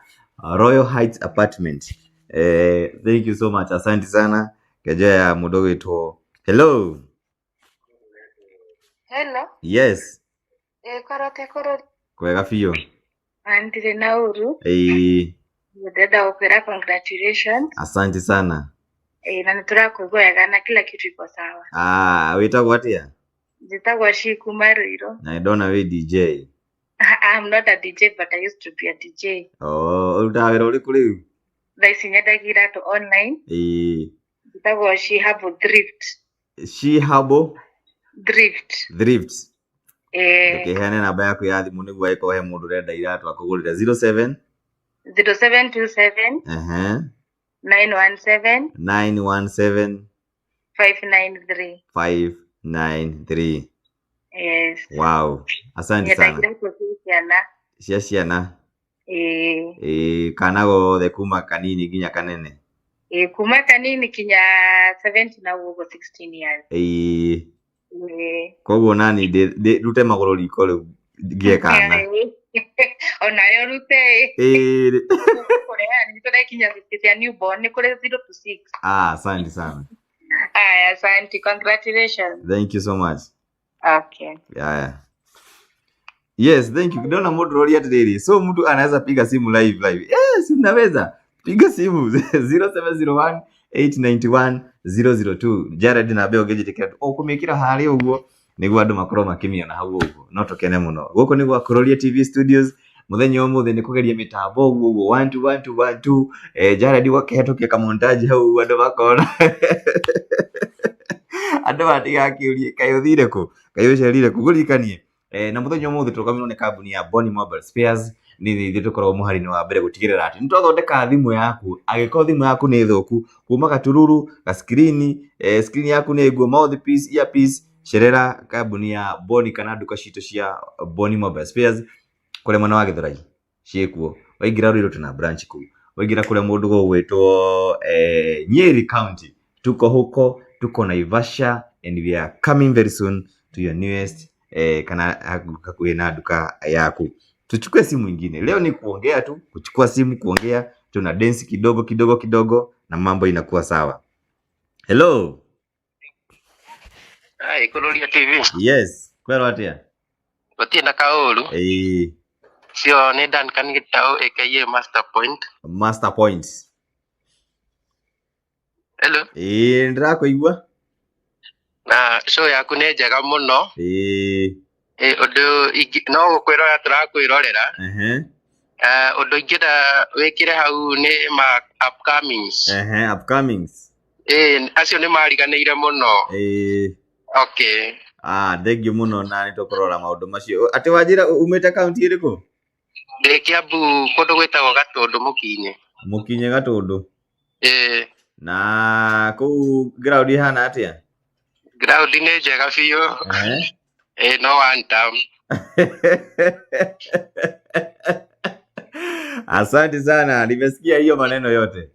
Royal Heights Apartment. Thank you so much, asante sana keja ya mudogo itwo. Hello. Hello. Yes. Korote koro. Kwega biũ. Ndirĩ na ũru. Ndĩrenda gũkwĩra congratulations. Asante sana. Na nĩtũrakũigua wega na kila kitu iko sawa. Ah, wĩtagwo atĩa? Njĩtagwo Shi kuma Ruiru. Na ndona wĩ DJ. I'm not a DJ, but I used to be a DJ. Oh, ũrutaga wĩra ũrĩkũ rĩu? Thaa ici nyendagia iratũ online. Njĩtagwo Shi Herbal Thrift. Shi Herbal Thrift. Thrift. Ndũkĩheane namba yaku ya thimũ nĩguo angĩkorwo he mũndũ ũrenda iratũ akũgũrĩre. 07 0727 917 917 593. 593. Yes. Wow. Asante Nyendagia sana. iratũ cia ciana. Cia ciana. Kana gothe kuma kanini nginya kanene. Kuma kanini kinya 70 na ũguo 16 years. Koguo nani ndute magũrũ riko rĩu ngĩe kana. Onawe ũrute. Kũreha nĩ tũrekinya cia newborn, nĩ kũrĩ 0 to 6. Ah, asante sana. Aya, asante, congratulations. Thank you so much. Okay. Yeah. Yes, thank you. Ndona mũndũ ũroria atĩrĩrĩ, so mtu anaweza piga simu live live? Yes, unaweza. Piga simu 0701 891 002. Jared na Beo ngĩnjĩtĩkĩra o kũmĩkĩra harĩa ũguo nĩguo andũ makorwo makĩmĩona hau ũguo. No tũkene mũno. Gũkũ nĩ gwa Kuroria TV Studios. Mũthenya ũmũthĩ nĩ kũgeria mĩtambo ũguo ũguo 1 2 1 2 1 2. Jared gwakĩhetũkia kamontaji hau andũ makona. Andũ matigakĩũrie kaĩ ũthire kũ, kaĩ ũcerire kũ, ngũririkanie. Na mũthenya ũmũthĩ tũrũgamĩrĩirwo nĩ kambuni ya Boni Mobile Spares. Nĩ ithuĩ tũkoragwo mũhari-inĩ wa mbere gũtigĩrĩra atĩ nĩ twathondeka thimũ yaku. Angĩkorwo thimũ yaku nĩ thũku, kuma gatururu, ga screen, screen yaku nĩ nguo, mouthpiece, earpiece, cerera kambuni ya Boni kana nduka citũ cia Boni Mobile Spares kũrĩa mwena wa Gĩthũrai ciĩkuo. Waingĩra Ruiru tuna branch kũu, waingĩra kũrĩa mũndũ gũgwĩtwo Nyeri County, tuko huko, tuko Naivasha and we are coming very soon to your newest kana hakuhĩ na nduka yaku. Tuchukue simu ingine. Leo ni kuongea tu, kuchukua simu kuongea, tuna dance kidogo kidogo kidogo na mambo inakuwa sawa. Hello. Ai, Kuroria TV. Yes, kwero atia? Gũtirĩ na kaũru. Cio nĩ Duncan Gĩtaũ aka Master Point. Master Point. Hello. Ndĩrakũigua. Na show yaku nĩ njega mũno. Ũndũ no gũkwĩrorera tũrakwĩrorera. Ũndũ ingĩenda wĩkĩre hau nĩ ma upcomings. Upcomings. Acio nĩ mariganĩire mũno. Okay. Ah, thank you mũno na nĩ tũkũrora maũndũ macio. Atĩ wanjĩra umĩte kaunti ĩrĩkũ? Ndĩ Kiambu kũndũ gwĩtagwo Gatũndũ Mũkinyi. Mũkinyi Gatũndũ. Na kũu ground ihana atĩa? Ground nĩ njega biũ. No one term. Asante sana, nimesikia hiyo maneno yote.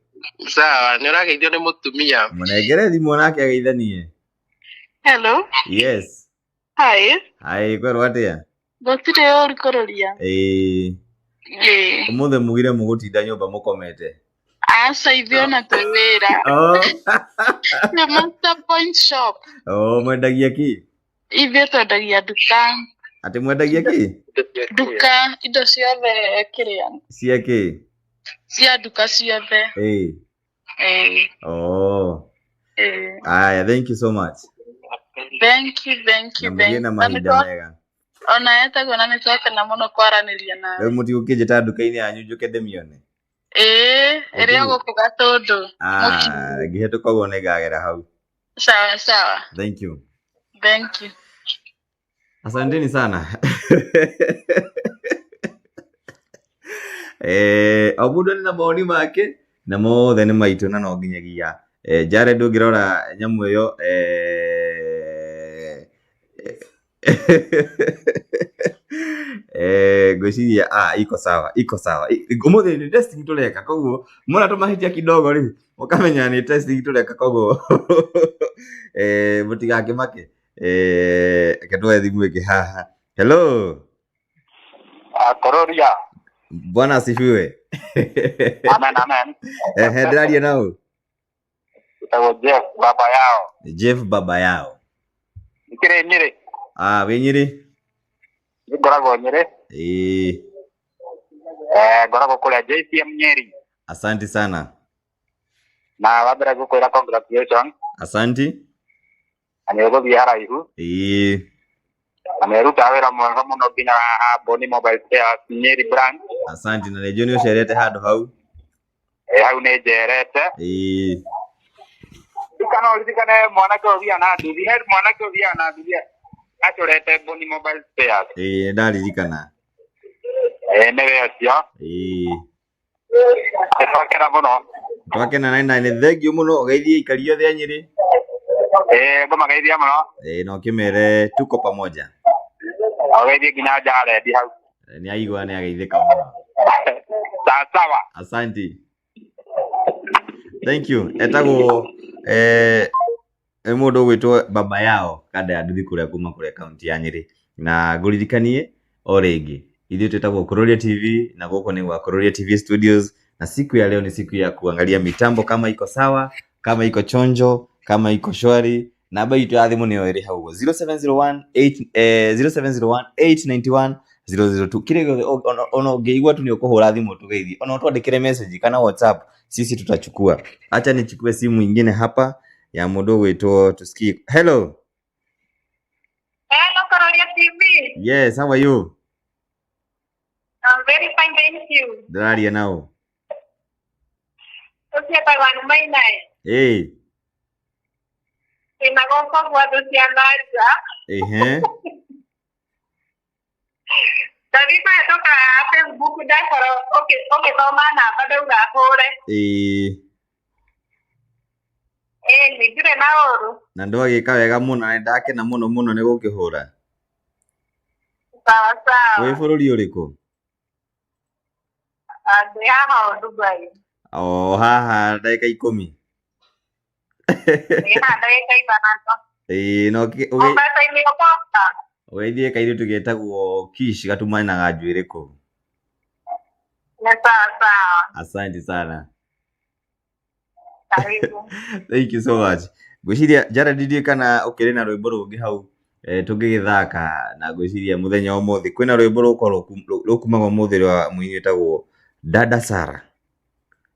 Sawa, nĩ ũrageithio nĩ mũtumia. Mũnengere thimũ nake ageithanie. Hello. Yes. Hi. Hi, kwerwo atĩa? Gũtirĩ ũru Kuroria. Ũmũthĩ mugire mũgũtinda nyũmba mũkomete. Aca, ithuĩ ona twĩ wĩra. Oh. Nĩ Master Point Shop. Oh, mwendagia kĩ? Ithuĩ twendagia nduka. Atĩ mwendagia kĩ? Nduka, indo ciothe kĩrĩa. Cia kĩ? Cia nduka ciothe. Oh. Aya, thank you so much. Thank you, thank you, Na mũgĩe thank na you. mahinda mega. Ona etagwo na nĩtwakena mũno kwaranĩria nawe. Rĩu mũtigũkĩnjĩta nduka-inĩ yanyu njũke ndĩmĩone? Ĩrĩa gũkũ Gatũndũ. Ah, ngĩhetũka ũguo nĩngagera hau. Sawa sawa. Thank you. Thank you. Asanteni sana. O mũndũ arĩ na mawoni make na mothe nĩ maitũ na no nginyagia Jared ũngĩrora nyamũ ĩyo Ngwĩciria iko sawa, iko sawa. Ũmũthĩ nĩ testing tũreka, koguo mona tũmahĩtia kidogo rĩ, mũkamenya nĩ testing tũreka, koguo mũtigakĩmake. Reke tuoe thimũ ĩngĩ haha. Hello. Kororia. Bwana asifiwe. Amen, amen. Ehe, ndĩraria na ũ? Ĩtagwo Jeff baba yao. Jeff baba yao. Nikĩrĩ Nyĩrĩ. Ah, wĩ Nyĩrĩ? Nĩ ngoragwo Nyĩrĩ. Ĩĩ. Ngoragwo kũrĩa JCM Nyeri. Asante sana. Na wa mbere ngũkwĩra congratulations. Asante. Na nĩ ũgũthiĩ haraihu. Ĩĩ. Na nĩ ũrutaga wĩra mwega mũno nginya haha Boni Mobile Spares Nyeri branch. Asante, na nĩ njũĩ nĩ ũcerete handũ hau. Ĩĩ, hau nĩ njerete. Ĩĩ. Ririkana ũririkane mwanake ũthiaga na nduthi, he mwanake ũthiaga na nduthi acorete Boni Mobile Spares. Ĩĩ, nĩ ndaririkana. Ĩĩ, nĩwe ũcio. Ĩĩ. Nĩtwakena mũno. Twakena na nĩ thengiũ mũno, ũgeithie aikari othe a Nyĩrĩ. Ĩĩ, ngũmageithia mũno. Ĩĩ, na ũkĩmere tuko pamoja. Ũgeithie nginya Jared hau. Nĩ aigua nĩ ageithĩka mũno. Sawa sawa. Asante. Thank you. Etagwo nĩ mũndũ ũgwĩtwo baba yao kanda ya nduthi kũrĩa kuma kũrĩa kaunti ya Nyĩrĩ. Na ngũririkanie o rĩngĩ, ithuĩ twĩtagwo Kururia TV na gũkũ nĩ gwa Kururia TV Studios, na siku ya leo ni siku ya kuangalia mitambo kama iko sawa, kama iko chonjo, kama iko shwari. Namba itũ ya thimũ nĩyo ĩrĩ hau ũguo 0701 8 0701 891 002. Kĩrĩa gĩothe ona ũngĩigua tu nĩ ũkũhũra thimũ tũgeithie, ona ũtwandĩkĩre message kana WhatsApp, sisi tutachukua. Acha nichukue simu ingine hapa ya mũndũ ũgwĩtwo tusikie. Hello. Hello, Kururia TV. Yes, how are you? I'm very fine, thank you. Ndĩraria nao. Ũcio etagwo Ann Maina. Ĩĩ. Ndĩna gũkũ gwa thũ cia nanja. Ehe. Ndathi kũhetũka Facebook ndakorwo ũgĩthoma namba ndauga hũre. Ĩĩ. Ĩĩ, nĩ ndirĩ na ũru. Na ndwagĩka wega mũno, na nĩndakena mũno mũno nĩ gũkĩhũra. Sawa sawa. Wĩ bũrũri ũrĩkũ? Ndĩ haha o Dubai. O haha ndagĩka 10. Ndĩ haha ndagĩka 5. Ĩĩ, no Mombasa-inĩ ũkoka? Ũgeithie kairĩtu getagwo Kish gatumanaga njuĩrĩ kũu. Nĩ sawa sawa. Asante sana. Karibu. Thank you so much. Ngwĩciria Jared, ndiũĩ kana ũkĩrĩ na rwĩmbo rũngĩ hau tũngĩgĩthaka, na ngwĩciria mũthenya wa ũmũthĩ kwĩna rwĩmbo rũkumagwo ũmũthĩ rwa mũini wĩtagwo Dada Sara.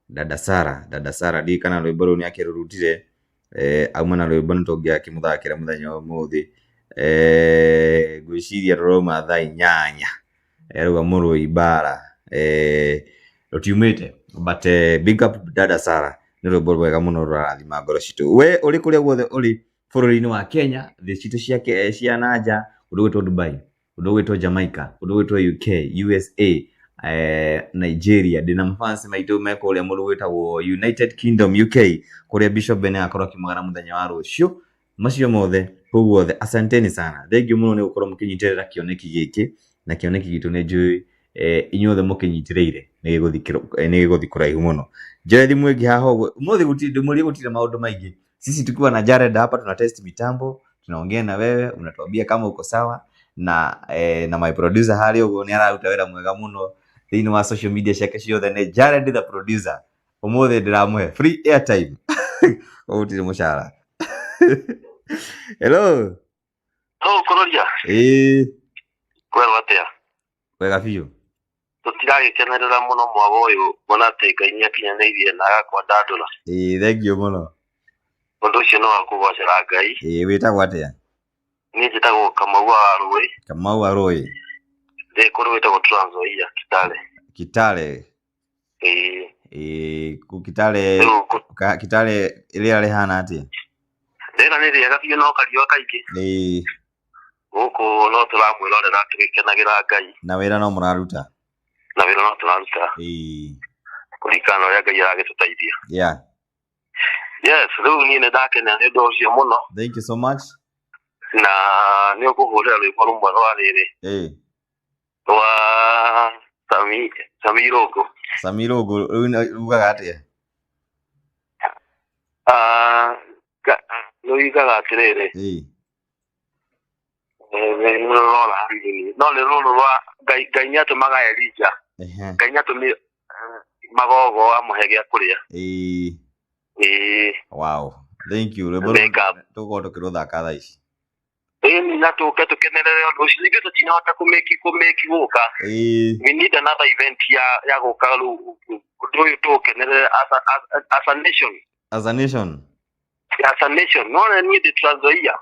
Dada Sara, Dada Sara, ndiũĩ kana rwĩmbo rũu nĩ akĩrũrutire. Auma na rwĩmbo nĩ tũngĩakĩmũthakĩra mũthenya wa ũmũthĩ. Ngwĩciria rũrauma thaa 8. Rauga mũrũi mbara. Rũtiumĩte, but big up Dada Sara, nĩ rwĩmbo rwega mũno rũrarathima ngoro citũ. We ũrĩ kũrĩa guothe ũrĩ bũrũri-inĩ wa Kenya, thĩ citũ cia na nja, ũndũ ũgwĩtwo Dubai, ũndũ ũgwĩtwo Jamaica, ũndũ ũgwĩtwo UK, USA, Nigeria, ndĩna mafans maitũ me kũrĩa mũndũ wĩtagwo United Kingdom, UK, kũrĩa Bishop Ben agakorwo akĩmagara mũthenya wa rũciũ. Macio mothe kũu guothe, asanteni sana, thank you mũno nĩ gũkorwo mũkĩnyitĩrĩra kĩoneki gĩkĩ, na kĩoneki gitũ nĩ njũĩ inyuothe mũkĩnyitĩrĩire nĩ gĩgũthiĩ kũraihu mũno. Njoe thimũ ĩngĩ haha ũguo, ũmũthĩ ndĩmũrie gũtirĩ maũndũ maingĩ. Sisi tukiwa na Jared hapa tuna test mitambo, tunaongea na wewe, unatuambia kama uko sawa, na my producer harĩa ũguo nĩ araruta wĩra mwega mũno thĩinĩ wa social media ciake ciothe, nĩ Jared the producer. Ũmũthĩ ndĩramũhe free airtime. Koguo gũtirĩ mũcara. Hello. Hello, Kururia. Ĩĩ. Kwega atĩa? Wega biũ. Tũtiragĩkenerera mũno mwago ũyũ, kuona atĩ Ngai nĩakinyanĩirie na agakwandandũra. Ĩĩ, thank you mũno. Ũndũ ũcio nĩ wa kũgocera Ngai. Ĩĩ, wĩtagwo atĩa? Niĩ njĩtagwo Kamau wa Rũĩ. Kamau wa Rũĩ. Ndĩ kũndũ gwĩtagwo Trans Nzoia, Kitale. Kitale. Ĩĩ. Ĩĩ, kũ Kitale, Rĩu kũ- Kitale rĩera rĩhana atĩa? Rĩera nĩ rĩega biũ no kariũa kaingĩ. Ĩĩ. Gũkũ no tũramwĩrorera tũgĩkenagĩra Ngai. Na wĩra no mũraruta? Na wĩra no tũraruta. Ĩĩ. Kũringana na ũrĩa Ngai aragĩtũteithia. Yeah. Yes, rĩu niĩ nĩ ndakena nĩ ũndũ ũcio mũno. Thank you so much. Na nĩ ũkũhũrĩra rwĩmbo rũmwe rwa rĩrĩ. Ĩĩ. Wa Sami Sami Irũngũ. Sami Irũngũ rĩu ugaga atĩa? Ah, nĩ ugaga atĩrĩrĩ. Ĩĩ. Nĩ rũrora hanini no nĩ rũrũ rwa Ngai. Ngai nĩ atũmaga Elija. Ngai nĩ atũmire magogo amũhe gĩa kũrĩa. Ĩĩ. Ĩĩ. Wow, thank you. Rwĩmbo Make up. tũgũkorwo tũkĩrũthaka thaa ici. Ĩĩ, na tũke tũkenerere ũndũ ũcio. Ithuĩ tũtinahota kũmĩki gũka. We need another event ya gũka rĩu ũndũ ũyũ tũũkenerere as a nation. As a nation. As a nation. No nĩ niĩ ndĩ Trans Nzoia.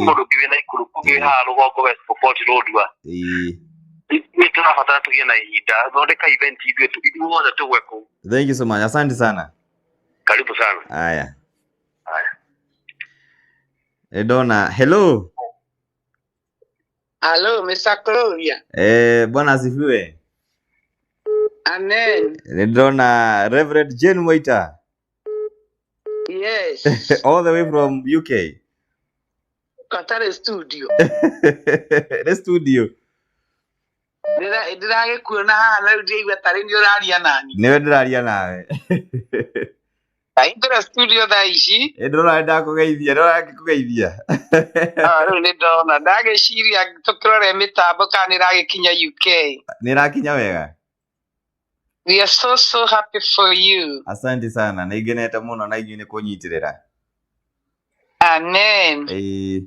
Mũndũ ũngĩ wĩ Naikuru, ũngĩ wĩ haha rũgongo West Pokot, Lodwar. Ithuĩ tũrabatara tũgĩe na ihinda, thondeka event ithuĩ ithuothe tũgwe kũu. Thank you so much, asante sana. Karibu sana. Haya. Haya. Nĩ ndona, hello. Hello, Mr. Gloria. Eh, bwana asifiwe. Amen. Nĩ ndĩrona Reverend Jane Moita. Yes. All the way from UK. Katare studio. Nĩ studio. Ndĩragĩkuona haha na rĩu ndĩraigua tarĩ nĩ ũraria nani. Nĩwe ndĩraria nawe. Ndaingĩra studio thaa ici. Ĩ, ndĩrona ndakũgeithia, ndĩrona ngĩkũgeithia. Ah, rĩu nĩ ndona ndagĩciria tũkĩrore mĩtambo kana nĩ ĩragĩkinya UK. Nĩ ĩrakinya wega. We are so so happy for you. Asante sana, nĩ ngenete mũno na inyuĩ nĩ kũnyitĩrĩra. Amen. Ĩĩ.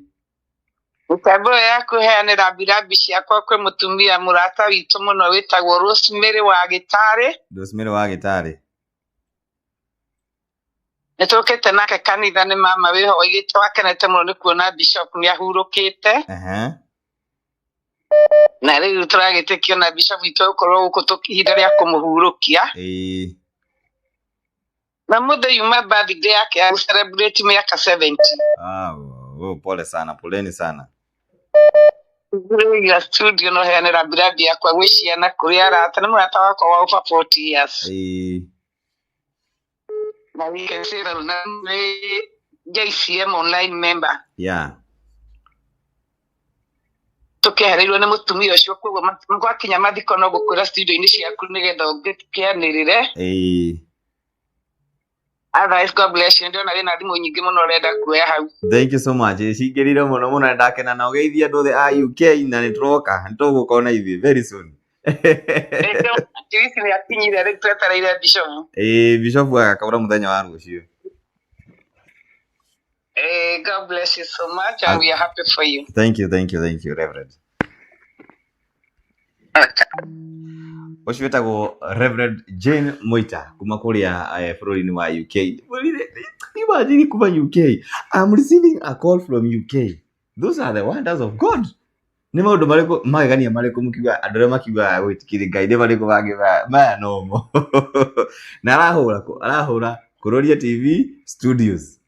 Mĩtambo ĩyo ya kũheanĩra mbirabi ciakwa kwĩ mũtumia mũrata witũ mũno wĩtagwo Rosemary wa Gĩtarĩ. Rosemary wa Gĩtarĩ. Nĩ tũkĩte nake kanitha, nĩ mama wĩho waigĩte wakenete mũno nĩ kuona bishop nĩ ahurũkĩte. Na rĩu tũragĩtĩkio na bishop witũ gũkorwo gũkũ ihinda rĩa kũmũhurũkia. Na mũthĩ yuma birthday yake ya celebrate mĩaka 70. Ah, oh, pole sana, poleni sana. Ngũrĩra studio no heanĩra mbirabi yakwa gwĩ ciana, kũrĩ arata, nĩ mũrata wakwa wa over 40 years. Na we can say that na nĩ JCM online member. Tũkĩehereirwo nĩ mũtumia ũcio, koguo gwakinya mathiko no gũkwĩra studio-inĩ ciaku nĩgetha ũngĩkĩanĩrĩre. Otherwise, God bless you. Ndĩrona wĩna thimũ nyingĩ mũno ũrenda kuoya hau. Thank you so much. Cingĩrire mũno mũno, nĩ ndakena na ũgeithia andũ othe a UK, na nĩ tũroka, nĩ tũgũka ona ithuĩ very soon. Ici nĩ akinyire, rĩu twetereire bishop. Ĩĩ, bishop agakaura mũthenya wa rũciũ. Eh, God bless you so much and we are happy for you. Thank you, thank you, thank you, Reverend. Ũcio wĩtagwo Reverend Jane Moita kuma kũrĩa bũrũri-inĩ wa UK. Imagine, kuma UK. I'm receiving a call from UK. Those are the wonders of God. Nĩ maũndũ marĩkũ magegania marĩkũ mũkiuga andũ arĩa makiugaga gwĩtikĩri Ngai nĩ marĩkũ mangĩ maya nomo? Na arahũra kũ? Arahũra Kuroria TV Studios.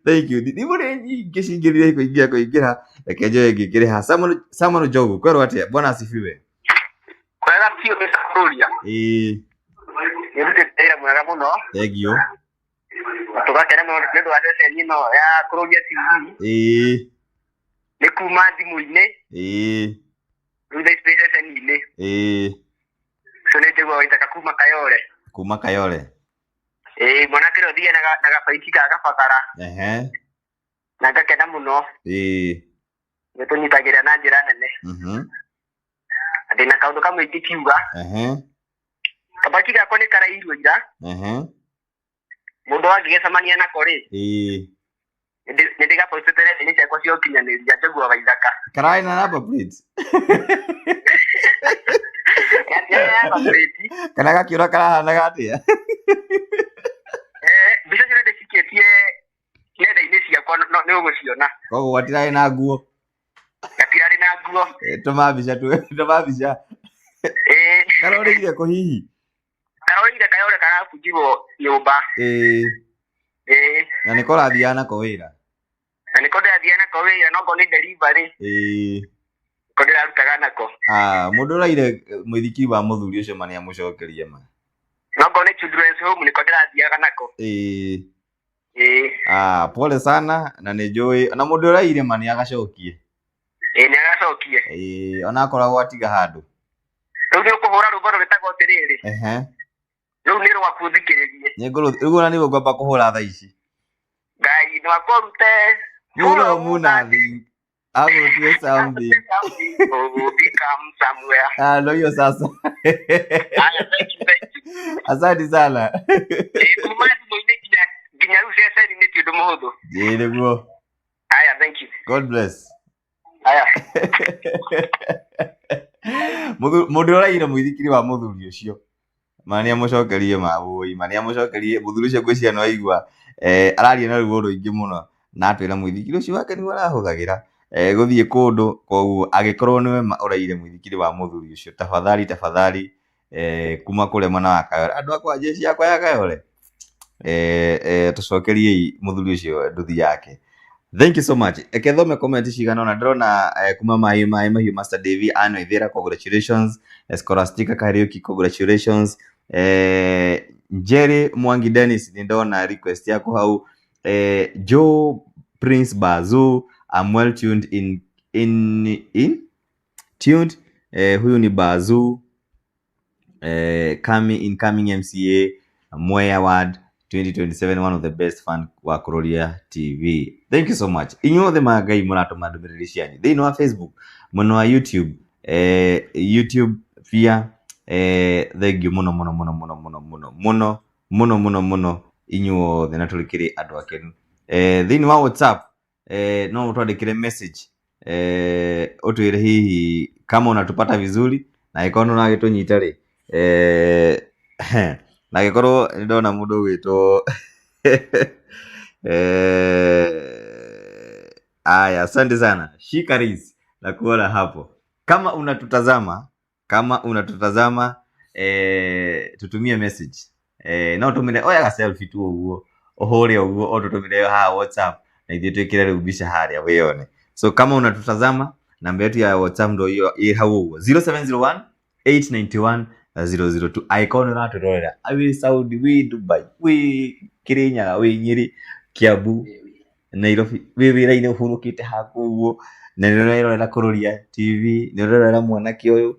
Thank you. Thimũ nĩ nyingĩ cingĩrire kũingĩra kũingĩra. Reke njoe ĩngĩ ĩkĩrĩ haha. Samuel Samuel Njogu, kwerwo atĩa? Bwana asifiwe. Kwega biũ, Mr. Kururia. Ĩĩ. Nĩ rutĩte wĩra mwega mũno. Thank you. Na tũgakena mũno nĩ ũndũ wa ceceni ĩno ya Kururia TV. Nĩ kuma thimũ-inĩ. Rĩu thaa ici twĩ ceceni-inĩ. Ũcio nĩ njagua waithaka kuma Kayole. Kuma Kayole. Ĩĩ, mwanake ũrĩa ũthiaga na gabaiki ka gabatara. Na ngakena mũno. Nĩ tũnyitagĩrĩra na njĩra nene. Na ndĩna kaũndũ kamwe ingĩkiuga. Kabaki gakwa nĩ karairwo ira. Mũndũ angĩgĩcemania nako rĩ, nĩ ndĩgapostĩte nenda-inĩ ciakwa cia ũkinyanĩria, njagua waithaka. Kararĩ na number plate? Gatiarĩ na number plate. Kana gakiũra karahanaga atĩa? Eh, mbica ciothe ndĩcikĩtie nenda-inĩ ciakwa, nĩ ũgũciona. Koguo gatirarĩ na nguo? Gatirarĩ na nguo. Eh, tũma mbica tu, tũma mbica. Ĩĩ. Karorĩire kũ hihi? Karorĩire Kayole, karabunjirwo nyũmba. Ĩĩ. Na nĩko ũrathiaga nako wĩra? Na nĩko ndĩrathiaga nako wĩra, no ngorwo nĩ delivery. Nĩko ndĩrarutaga nako. Ah, mũndũ ũraire mũithikiri wa mũthuri ũcio ma nĩ amũcokerie ma. No ngorwo nĩ children's home, nĩko ndĩrathiaga nako. Ĩĩ. Ah, pole sana, na nĩ njũĩ na mũndũ ũraire ma nĩ agacokie. Ĩĩ nĩ agacokie. Ĩĩ ona akoragwo atiga handũ. Rĩu nĩ ũkũhũra rwĩmbo rwĩtagwo atĩrĩrĩ. Ehe. Rĩu nĩ rwaku thikĩrĩrie. Nĩ ngũrũ rĩu ona nĩguo ngwamba kũhũra thaa ici. Ngai nwakwa ũrute From nothing. I will do something. Will become somewhere. Ah, ndio hiyo sasa. Haya, thank you, thank you. Asante sana. Ĩĩ, kuma thimũ-inĩ nginya nginya rĩu ceceni-inĩ ti ũndũ mũhũthũ. Ĩĩ nĩguo. Haya, thank you. God bless. Haya. Mũndũ ũraiyire mũithikiri wa mũthuri ũcio ma nĩ amũcokerie mawũi, ma nĩ amũcokerie mũthuri ũcio ngwĩciria nĩ waigua araria na ruo rũingĩ mũno na atwĩra mũithikiri ũcio wake nĩguo arahũthagĩra gũthiĩ kũndũ, koguo angĩkorwo nĩwe ma ũraiyire mũithikiri wa mũthuri ũcio tafadhali tafadhali kuma kũrĩa mwena wa Kayole, andũ akwa jeshi yakwa ya Kayole, tũcokeriei mũthuri ũcio nduthi yake. Thank you so much. Eke thome comment cigana ona ndĩrona kuma mai mai mahiũ Master Davy Anne Waithera congratulations. Scholastica Kariuki congratulations. Jerry Mwangi Dennis nĩ ndona request yaku hau. Joe Prince Bazu I'm well tuned in tuned. Huyu ni Bazu coming incoming MCA Mwea Ward 2027, one of the best fan wa Kuroria TV. Thank you so much. Inyuothe ma Ngai mũratũma ndũmĩrĩri cianyu thĩinĩ wa Facebook, mwena wa YouTube, YouTube pia, thank you mũno mũno mũno mũno mũno mũno mũno mũno mũno mũno inyuothe na tũrĩkĩrĩ andũ akenu. Thĩinĩ wa WhatsApp, no ũtwandĩkĩre message, ũtwĩre hihi kama unatupata vizuri na angĩkorwo nĩ ũragĩtũnyita rĩ, na angĩkorwo nĩ ndona mũndũ ũgwĩtwo aya, asante sana Shikaris na kuona hapo. Kama unatutazama, tutumie message, no ũtũmĩre oya ga selfie tu ũguo ũhũre ũguo ũtũtũmĩre haha WhatsApp na ithuĩ twĩkĩre rĩu mbica harĩa wĩyone. So kama unatutazama, namba yetu ya WhatsApp ndo hiyo ĩ hau ũguo 0701 891 002. Angĩkorwo nĩ ũratwĩrorera wĩ Saudi, wĩ Dubai, wĩ Kirinyaga, wĩ Nyĩrĩ, Kiambu, Nairobi, wĩ wĩra-inĩ ũhurũkĩte haku ũguo na nĩ ũrerorera Kuroria TV, nĩ ũrerorera mwanake ũyũ,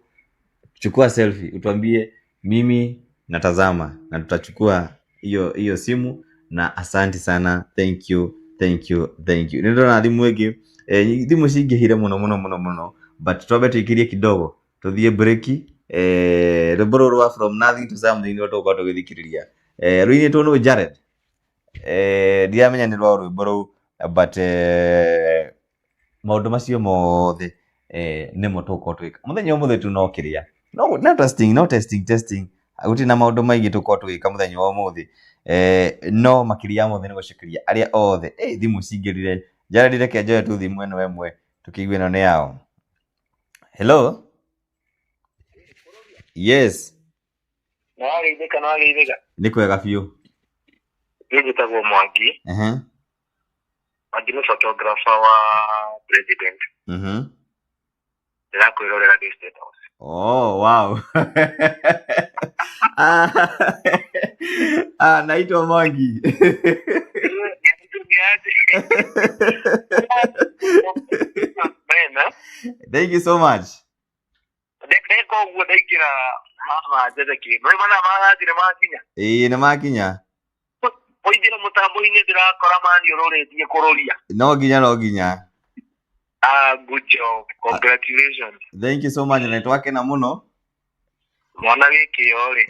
chukua selfie utuambie mimi natazama, na tutachukua hiyo hiyo simu. Na asante sana, thank you, thank you, thank you. Nĩ ndĩrona thimũ ĩngĩ, thimũ cingĩhire mũno mũno mũno mũno, but twambe tũikĩrie kidogo tũthiĩ break. Rwĩmbo rũrũ rwa from nothing to something nĩruo tũgũkorwo tũgĩthikĩrĩria, rũinĩtwo nĩ Jared. Ndiramenya nĩ rwa rwĩmbo rũu, but maũndũ macio mothe nĩmo tũgũkorwo tũgĩka mũthenya ũmũthĩ tu, no kĩrĩa no, no testing, no testing testing, gũtirĩ na maũndũ maingĩ tũgũkorwo tũgĩka mũthenya wa ũmũthĩ, no makĩria ya mothe nĩ gũcokeria arĩa othe. Thimũ cingĩrire. Jared, reke njoe tu thimũ ĩno ĩmwe tũkĩigue ĩno nĩ yao. Hello, yes. Nĩwageithĩka, nĩwageithĩka. Nĩ kwega biũ. Niĩ njĩtagwo Mwangi. Mwangi nĩ photographer wa president. Ndĩrakwĩrorera ndĩ State House. Oh, wow. Ah, ah, naitwa Mwangi. Mena. Thank you so much. Ndeka ũguo ndaingĩra haha njethe kĩndũ. Nĩ mathaa ma makinya. Ĩĩ nĩ makinya. Kũingĩra mũtambo-inĩ ndĩrakora maniũrũrĩtie kũrũria. No nginya, no nginya. Ah, good job. Congratulations. Thank you so much, na twakena mũno. Mwana wĩ kĩo rĩ.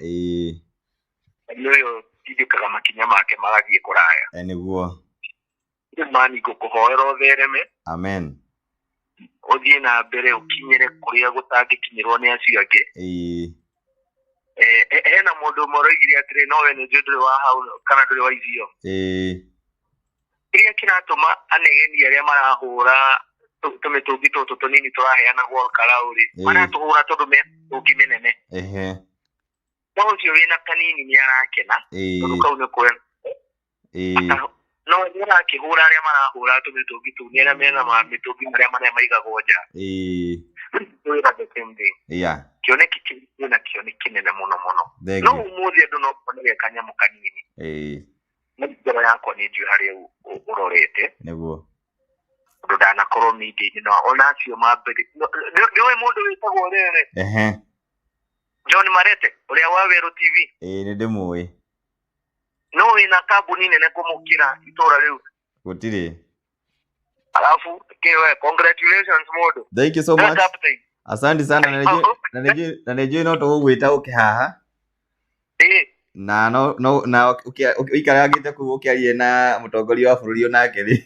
Nĩ ũyũ tindĩkaga makinya make magathiĩ kũraya. Nĩguo. Rĩu mani ngũkũhoera ũthereme. Amen. Ũthiĩ na mbere ũkinyĩre kũrĩa gũtangĩkinyĩrwo nĩ acio angĩ. Hena mũndũ ũmwe ũroigire atĩrĩ, no we nĩ njũĩ ndũrĩ wa hau kana ndũrĩ wa icio. Kĩrĩa kĩratũma anegeni arĩa marahũra tũmĩtũngi tũtũ tũnini tũraheanagwo Karau rĩ, maratũhũra tondũ me mĩtũngi mĩnene. No ũcio wĩna kanini nĩ arakena tondũ kau nĩ kwe no nĩ arakĩhũra arĩa marahũra tũmĩtũngi tũu nĩ arĩa mena mĩtũngi marĩa marĩa maigagwo nja. Wĩra the same thing. Kĩoneki kĩu wĩnakĩo nĩ kĩnene mũno mũno. Thank No you. ũmũthĩ andũ no monere kanyamũ kanini. No ngoro yakwa nĩ njũĩ harĩa ũrorete. Nĩguo. Tondũ ndanakorwo media-inĩ no ona acio mambere nĩ ũĩ mũndũ wĩtagwo rĩrĩ John Marete ũrĩa wa Werũ TV? Ĩĩ, nĩ ndĩmũĩ. No wĩna kambuni nene kũmũkĩra itũra rĩu? Gũtirĩ. Alafu kĩwe, congratulations mũndũ. Thank you so Hey, much. captain. Asante sana, na nĩnjũĩ no tũgũgwĩta ũke haha. Ĩĩ. Na no no na ũikarangĩte kũu ũkĩarie na mũtongoria wa bũrũri onake rĩ.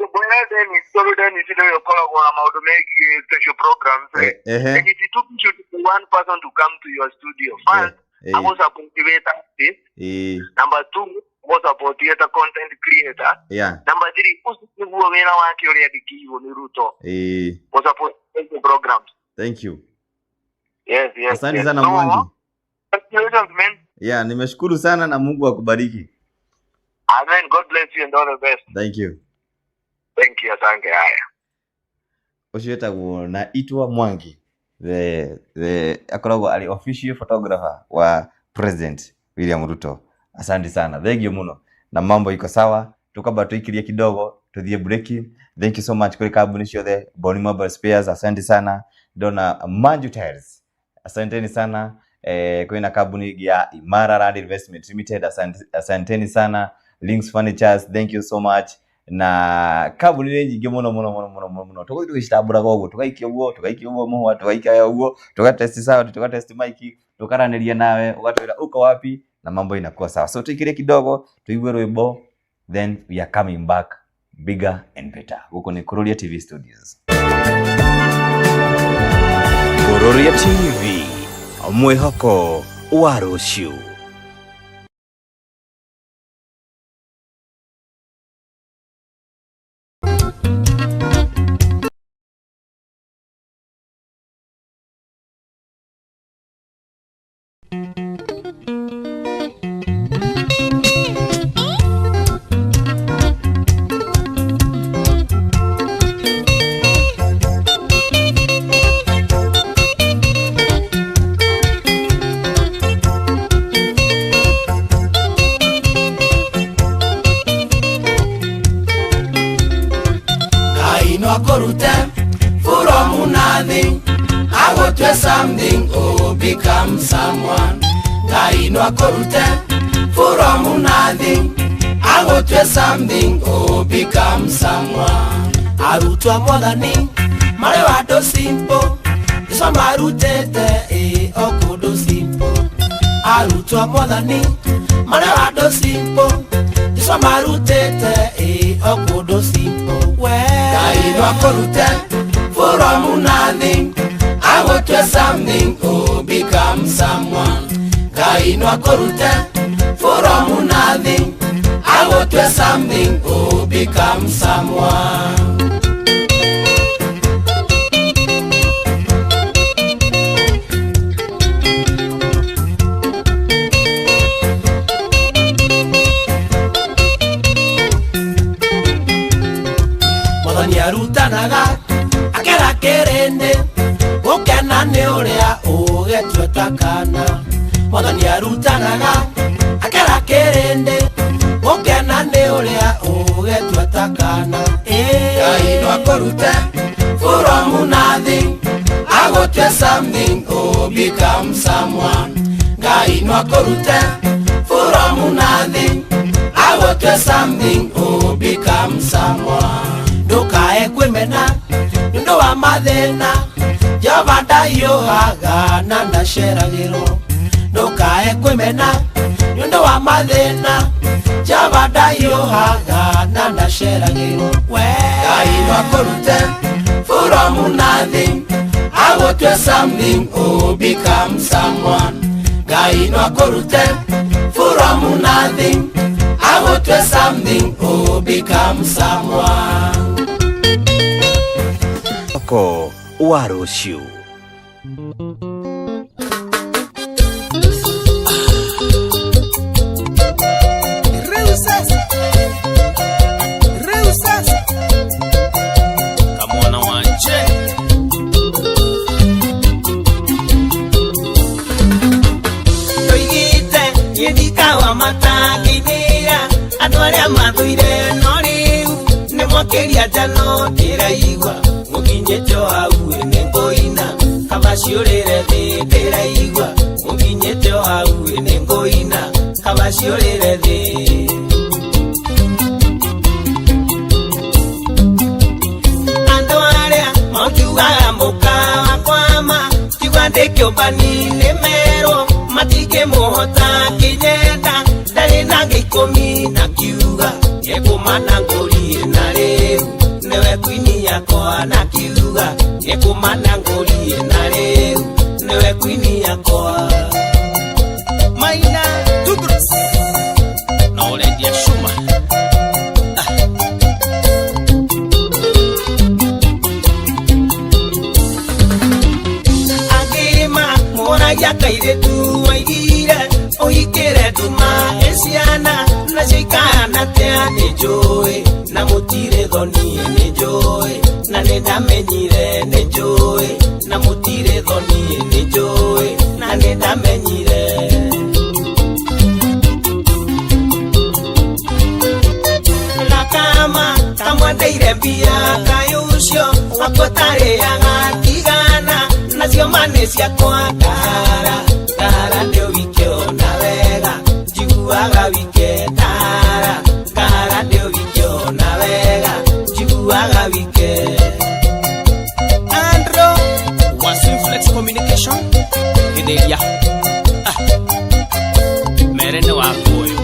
Ngwĩra Dennis, tondũ Dennis nĩwe ũkoragwo na maũndũ megiĩ special programs. And it took you to one person to come to your studio. First, agũsupport wĩ ta artist. Number two, agũsupport wĩ ta content creator. Number three, ũcio nĩguo wĩra wake ũrĩa andĩkĩirwo nĩ Ruto. Gũsupport special programs. Thank you. Yes. Asante yes. sana So, Mwangi. Congratulations, man. Yeah, nimeshukuru sana na Mungu akubariki. Amen. God bless you and all the best. Thank you. Thank you. Asante. Haya. Ũcio wĩtagwo na Itwa Mwangi, the akoragwo arĩ official photographer wa President William Ruto. Asante sana, thank you muno, na mambo iko sawa. Tukamba tuikirie kidogo tuthie break. Thank you so much kuri kambuni ciothe, Boni Mobile Spares, asante sana. Ndona Manju Tiles, asanteni sana. Kwina kambuni ĩngĩ ya Imara Land Investment Limited, asanteni sana. Links Furnitures, thank you so much. Na kambuni nĩ nyingĩ mũno mũno mũno mũno mũno mũno, tũgũthiĩ tũgĩcitambũraga ũguo, tũgaikia ũguo, tũgaikia ũguo mũhwa, tũgaikia ũguo, tũgatest sound, tũgatest mic, tũkaranĩria nawe, ũgatwĩra uko wapi na mambo inakuwa sawa. So tuikirie kidogo tuigue rwĩmbo, then we are coming back bigger and better. Gũkũ nĩ Kururia TV Studios. Kururia TV, mwĩhoko wa rũciũ. Ngai no akũrute from nothing, agũtue something, oh, become someone. Ngai no akũrute from nothing, agũtue something, oh, become someone. Arutwo a Mwathani marĩ o andũ simple, Jesũ amarutĩte ĩ o kũndũ simple. Arutwo a Mwathani marĩ o andũ simple, Jesũ amarutĩte ĩ o kũndũ simple. Ngai no akũrute from nothing, agũtue something, oh, become someone. Ngai no akũrute from nothing, agũtue something, oh, become someone. Mwathani arutanaga akera kĩrĩndĩ gũkena nĩ ũrĩa ũgetua ta kana. Mwathani arutanaga akera kĩrĩndĩ gũkena nĩ ũrĩa ũgetua ta kana. Ngai no akũrute from nothing, agũtue something, oh, become someone. Ngai no akũrute from nothing, agũtue something, oh, become someone. Ndũkae kwĩmena nĩ ũndũ wa mathĩna, Jehova ndahiũhaga na ndaceragĩrwo. Ndũkae kwĩmena nĩ ũndũ wa mathĩna, Jehova ndahiũhaga na ndaceragĩrwo. Ngai no akũrute from nothing, agũtue something, oh, become someone. Ngai no akũrute from nothing, agũtue something, oh, become someone. Mwĩhoko wa rũciũ. Rĩu sasa Kamwana wanje. Tũigĩte gĩthika wa matangĩthĩra andũ arĩa mathũire no rĩu nĩ mwakĩria. Mũkĩria njano ndĩraigua mũkinyĩte o hau nĩ ngũina kaba ciũrĩre thĩ ndĩraigua mũkinyĩte o hau nĩ ngũina kaba ciũrĩre thĩ. Andũ arĩa makiugaga mũka wakwama tigwa ndĩ kĩũmbani nĩ merwo matingĩmũhota kĩnyenda ndarĩ na gĩkũmi na kiuga nĩekũmana ngũri na rĩu nĩwe kwini yakwa na kiuga nĩekũmana ngũri na rĩu nĩwe kwini yakwa. Maina Douglas na ũrendia cuma. Agĩma mũragia kairĩtu waigire ũhikĩre nduma ĩ ciana nacio ikahana atĩa nĩ njũĩ na mũtirĩ thoni nĩ njũĩ na nĩ ndamenyire nĩ njũĩ na mũtirĩ thoni nĩ njũĩ na nĩ ndamenyire. Gakama kamwendeire mbia kaĩ ũcio wakwa ũtarĩaga tigana nacio ma nĩ ciakwa ndara ndara nĩ ũgĩkĩona wega njiguaga wike ndara ndara nĩ ũgĩkĩona wega njiguaga wike. Andrew wa Simflex Communication Gĩthĩria mere nĩ waku ũyũ.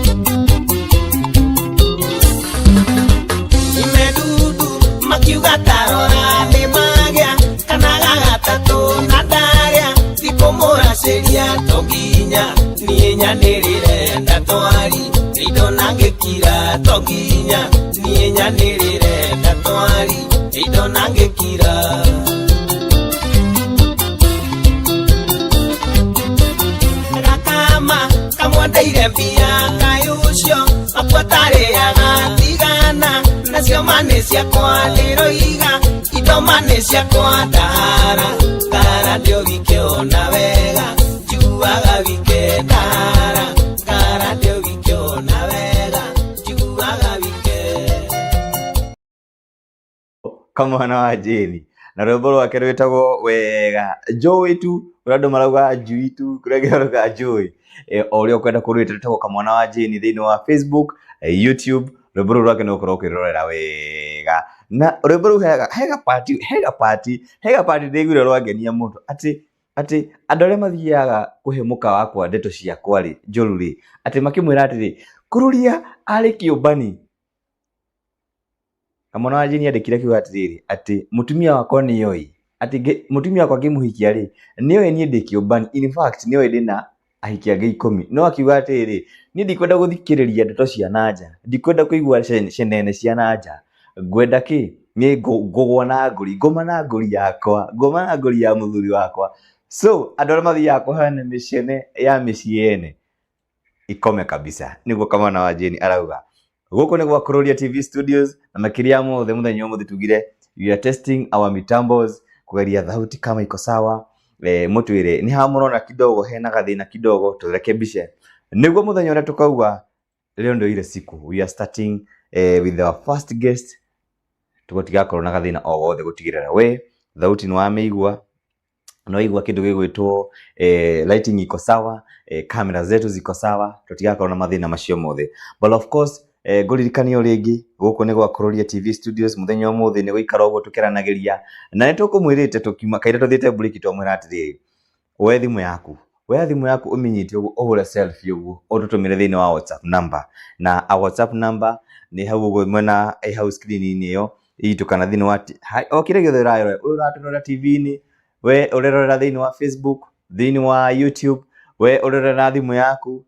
Imedudu makiuga tarora nĩ magĩa kana gagatatũ na ndarĩa thikũmũracĩria to nginya niĩ nyanĩrĩre ndatwari indo na ngĩkira to nginya niĩ nyanĩrĩre ndatwari indo na ngĩkira. Gakama kamwendeire mbia kaĩ ũcio wakwa ũtarĩaga tigana nacio ma nĩ ciakwa ndĩroiga indo ma nĩ ciakwa ndara ndara nĩ ũgĩkĩona wega njiguaga wike ndara ndara nĩ ũgĩkĩona wega njiguaga wike. Kamwana wa Jane na rwĩmbo rwake rwĩtagwo wega njũĩ tu kũrĩa andũ marauga njui tu kũrĩa angĩ marauga njũĩ o ũrĩa ũkwenda kũrwĩta rwĩtagwo Kamwana wa Jane thĩinĩ wa Facebook, YouTube. Rwĩmbo rũu rwake nĩ ũgũkorwo ũkĩrorera wega na rwĩmbo rũu hega part ndĩiguire rwangenia mũno atĩ andũ arĩa mathiaga kũhe mũka wakwa ndeto ciakwa rĩ njũru rĩ atĩ makĩmwĩra atĩrĩ kũrũria arĩ kĩũmbani. Kamwana wa Jane andĩkire akiuga atĩrĩrĩ atĩ mũtumia wakwa nĩoĩ atĩ mũtumia wakwa ngĩmũhikia rĩ nĩoĩ niĩ ndĩ kĩũmbani, in fact nĩoĩ ndĩna ahiki angĩ 10 no akiuga atĩrĩrĩ niĩ ndikwenda gũthikĩrĩria ndeto cia na nja ndikwenda kũigua cenene cia na nja ngwenda kĩ niĩ ngũgwa na ngũri ngoma na ngũri yakwa ngoma na ngũri ya mũthuri wakwa. So andũ arĩa mathiaga kũheana mĩcene ya mĩciĩ ene ikome kabisa nĩguo Kamwana wa Jane arauga. Gũkũ nĩ gwa Kururia TV Studios na makĩria ya mothe mũthenya ũmũthĩ tugire we are testing our mitambos kũgeria thauti kama iko sawa. Mũtwĩre nĩ ha mũrona kidogo hena gathĩna kidogo tũrekebishe nĩguo mũthenya ũrĩa tũkauga leo ndio ile siku we are starting with our first guest tũgũtigakorwo na gathĩna o gothe gũtigĩrĩra we thauti nĩ wamĩigua no igua kĩndũ gĩgwĩtwo lighting iko sawa, kamera zetu ziko sawa tũtigakorwo na mathĩna macio mothe. But of course ngũririkanio rĩngĩ gũkũ nĩ gwa Kururia TV Studios mũthenya ũmũthĩ nĩ gũikara ũguo tũkĩaranagĩria na nĩ tũkũmwĩrĩte tũkiuma kaira tũthiĩte break twamwĩra atĩrĩrĩ woe thimũ yaku woya thimũ yaku ũmĩnyite ũguo ũhũre selfie ũguo ũtũtũmĩre thĩinĩ wa WhatsApp number na a WhatsApp number nĩ hau ũguo mwena ĩ hau screen-inĩ ĩyo itũ kana thĩinĩ wa o kĩrĩa gĩothe ũrarora ũyũ ũratũrora TV-inĩ we ũrerorera thĩinĩ wa Facebook thĩinĩ wa YouTube we ũrerorera thimũ yaku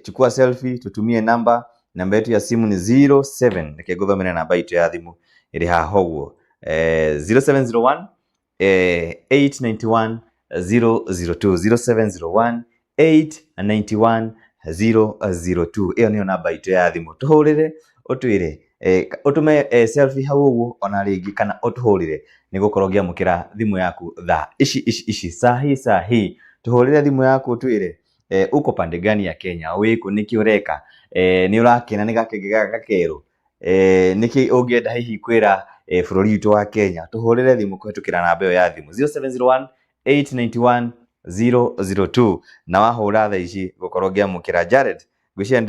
chukua selfie tutumie namba yetu ya simu ni 07 reke ngũthomere namba itũ ya thimũ ĩrĩ haha ũguo 0701 891 002 0701 891 002 ĩyo nĩyo namba itũ ya thimũ tũhũrĩre ũtwĩre ũtũme selfie hau ũguo ona rĩngĩ kana ũtũhũrĩre nĩgũkorwo ngĩamũkĩra thimũ yaku thaa ici ici ici sahi sahi tũhũrĩre thimũ yaku ũtwĩre uko pande gani ya Kenya wĩkũ nĩkĩ ũreka nĩ ũrakena nĩ gakenge gaka gakerũ Nĩkĩ ũngĩenda hihi kwĩra bũrũri witũ wa Kenya? Tũhũrĩre thimũ kũhetũkĩra namba ĩyo ya thimũ 0701 891 002, na wahũra thaa ici gũkorwo ngĩamũkĩra Jared. Ngwĩciria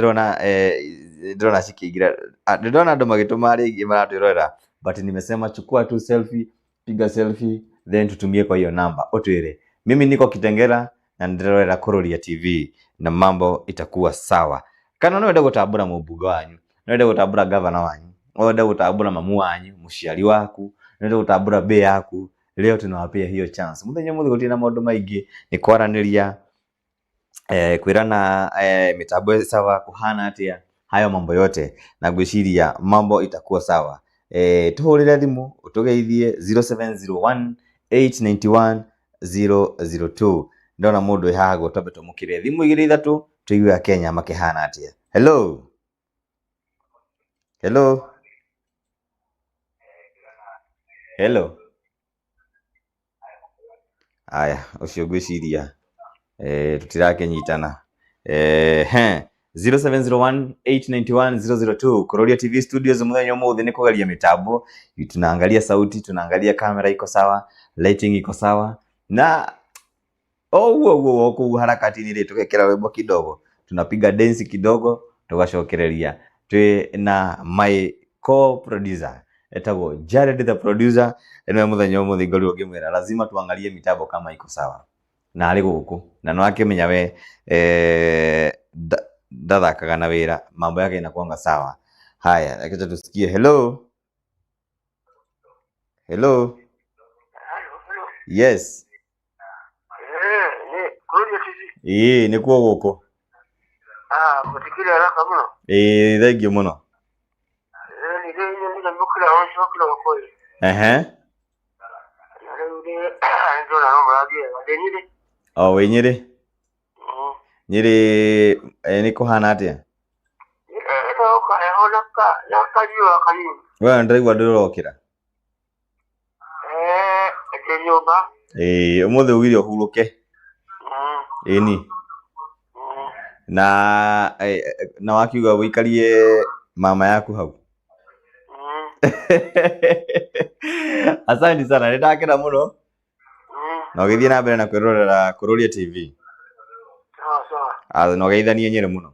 ndĩrona cikĩingĩra. Ah, ndĩrona andũ magĩtũma arĩa aingĩ maratwĩrorera, but nimesema chukua tu selfie, piga selfie, then tutumie kwa hiyo namba, ũtwĩre mimi niko Kitengela na ndĩrerorera Kururia TV na mambo itakuwa sawa. Kana no wende gũtambũra mũmbunge wanyu, no wende gũtambũra gavana wanyu, no wende gũtambũra mamu wanyu, mũciari waku, no wende gũtambũra mbĩ yaku. Leo tunawapea hiyo chance. Mũthenya ũmũthĩ gũtirĩ na maũndũ maingĩ, nĩ kwaranĩria, kwĩrana mĩtambo ĩ sawa, kũhana atĩa, hayo mambo yote, na ngwĩciria mambo itakuwa sawa. Tũhũrĩre thimũ ũtũgeithie 0701 891 002. Ndona mũndũ ĩ haha, twambe tũmũkĩre thimũ igĩrĩ ithatũ, tũigue Akenya makĩhana atĩa. Hello, hello, hello. Aya, ũcio ngwĩciria tũtirakĩnyitana. He 0701 891 002, Kururia TV Studios. Mũthenya ũmũthĩ nĩ kũgeria mĩtambo, tunaangalia sauti, tunaangalia kamera iko sawa, lighting iko sawa, na ũguo ũguo kũu harakati-inĩ rĩ, tũgekĩra rwĩmbo kidogo, tunapiga dance kidogo, tũgacokereria. Twĩ na my co-producer etagwo Jared the producer. Nĩwe mũthenya ũmũthĩ ngorirwo ngĩmwĩra lazima tuangalie mitambo kama iko sawa, na arĩ gũkũ na no akĩmenya we ndathakaga na wĩra, mambo yake inakuanga sawa. Haya, acha tusikie. Hello, hello. Yes. Kururia TV. Ĩĩ, nĩkuo gũkũ. Ah, mũtikire haraka mũno. Ĩĩ, thank you mũno. Nĩ nyonire mũkĩra ũcio kĩroko ĩ. Na rĩu nĩ ndĩrona no mũrathiĩ wega. Ndĩ Nyĩrĩ. O wĩ Nyĩrĩ? Nyĩrĩ nĩ kũhana atĩa? Ĩno kaheho na kariũa kanini. We ndĩraigua ndũrokĩra. Ndĩ nyũmba. Ĩĩ, ũmũthĩ ugire ũhurũke. Ĩni. Na wakiuga ũikarie mama yaku hau. Asante sana, nĩ ndakena mũno. Na ũgĩthiĩ na mbere na kwĩrorera Kururia TV. Sawa sawa. Ah, na ũgeithanie Nyĩrĩ mũno.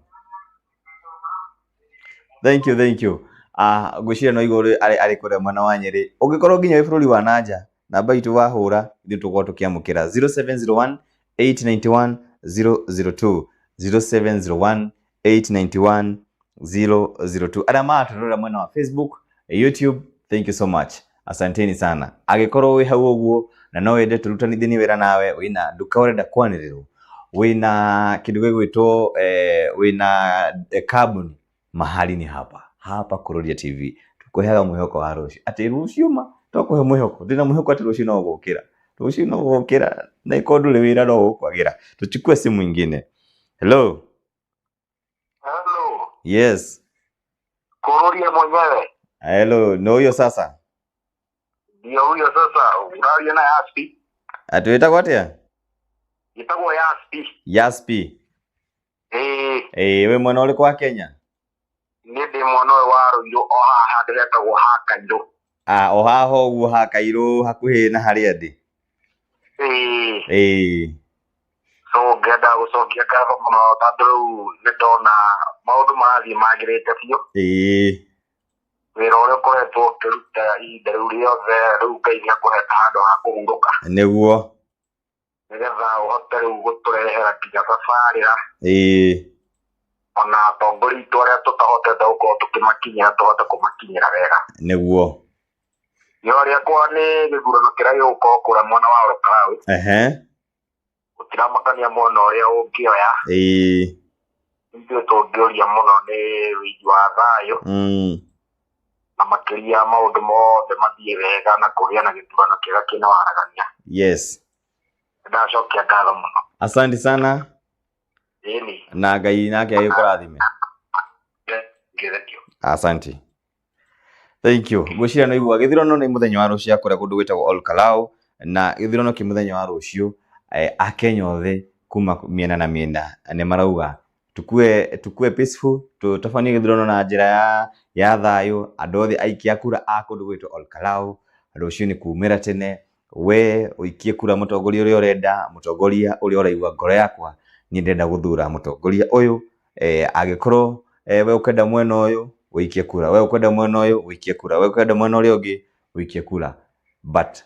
Thank you, thank you. Ah, ngwĩciria no igũrũ arĩ kũrĩa mwena wa Nyĩrĩ. Ũngĩkorwo nginya wĩ bũrũri wa nanja, namba itũ wahũra, ithuĩ tũkorwo tũkĩamũkĩra 0701 891 002, 0701 891 002. Arĩa maratũrora mwena wa Facebook, YouTube, thank you so much. Asanteni sana. Angĩkorwo wĩ hau ũguo na no wende tũrutanithanie wĩra nawe, wĩna nduka ũrenda kwanĩrĩrwo, wĩna kĩndũ gĩgwĩtwo wĩna kambuni, mahali ni hapa hapa Kururia TV. Tukũheaga mwĩhoko wa rũciũ, atĩ rũciũ ma tokũhe mwĩhoko, ndĩna mwĩhoko atĩ rũciũ no ũgũkĩra, rũciũ no ũgũkĩra, na ikorwo ndũrĩ wĩra no ũgũkwagĩra. Tuchukue simu ingine. Hello. Hello. Yes. Kururia mwenyewe. Hello, no huyo sasa. Ndio huyo sasa. Ũraria na Yaspi. Atĩ wĩtagwo atĩa? Njĩtagwo Yaspi. Yaspi. Ĩĩ. Ĩĩ, wĩ mwena ũrĩkũ wa Kenya? Niĩ ndĩ mwena ũyũ wa Rũirũ, o haha handũ hetagwo ha Kairũ. Ah, o haha ũguo ha Kairũ, hakuhĩ na harĩa ndĩ. Ĩĩ. Ĩĩ. So ngenda gũcokia ngatho mũno tondũ rĩu nĩ ndona maũndũ marathiĩ magĩrĩte biũ. Ĩĩ. Wĩra ũrĩa ũkoretwo ũkĩruta ihinda rĩu rĩothe, rĩu Ngai nĩ akũhete handũ ha kũhurũka. Nĩguo. Nĩgetha ũhote rĩu gũtũrehera nginya tabarĩra. Ĩĩ. Ona atongoria aitũ arĩa tũtahotete gũkorwo tũkĩmakinyĩra, tũhote kũmakinyĩra wega. Nĩguo. Nĩ rĩakwa nĩ gĩthurano kĩrĩa gĩgũkorwo kũrĩa mwena wa Olkalau. Gũtiramakania mwena ũrĩa ũngĩoya. Ĩĩ. Ithuĩ tũngĩũria mũno nĩ wĩigi wa thayũ. Na makĩria maũndũ mothe mathiĩ wega na kũgĩa na gĩthurano kĩega kĩna waragania. Yes. Ndacokia ngatho mũno. Asante sana. Ĩni. Na Ngai nake agĩkũrathime. Thank you. Asante. Thank you. Ngwĩciria no igua gĩthurano nĩ mũthenya wa rũciũ kũrĩa kũndũ gwĩtagwo Olkalau, na gĩthurano kĩ mũthenya wa rũciũ. Akenya othe kuma mĩena na mĩena nĩ marauga Tukue tukue peaceful, tũtabanie gĩthurano na njĩra ya thayũ. Andũ othe aikia kura a kũndũ gwĩtwo Olkalau, rũciũ nĩ kumĩra tene, we ũikie kura mũtongoria ũrĩa ũrenda, mũtongoria ũrĩa ũraigua ngoro yakwa niĩ ndĩrenda gũthura mũtongoria ũyũ. Angĩkorwo we ũkwenda mwena ũyũ, ũikie kura, we ũkwenda mwena ũyũ, ũikie kura, we ũkwenda mwena ũrĩa ũngĩ, ũikie kura. But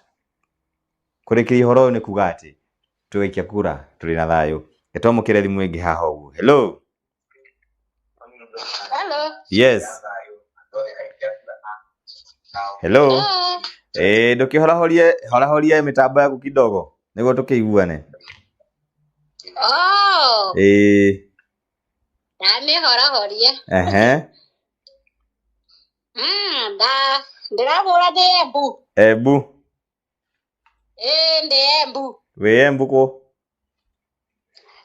kũrĩkĩria ũhoro ũyũ nĩ kuga atĩ tũgaikia kura tũrĩ na thayũ. Twamũkĩre thimũ ĩngĩ haha ũguo. Hello. Hello. Yes. Hello. Ndũkĩhorahorie horahorie mĩtambo yaku kidogo nĩguo tũkĩiguane. Oh, ndamĩhorahoria. Nda ndĩrahũra ndĩ Embu. Embu. Ĩĩ, ndĩ Embu. Wĩ Embu kũ?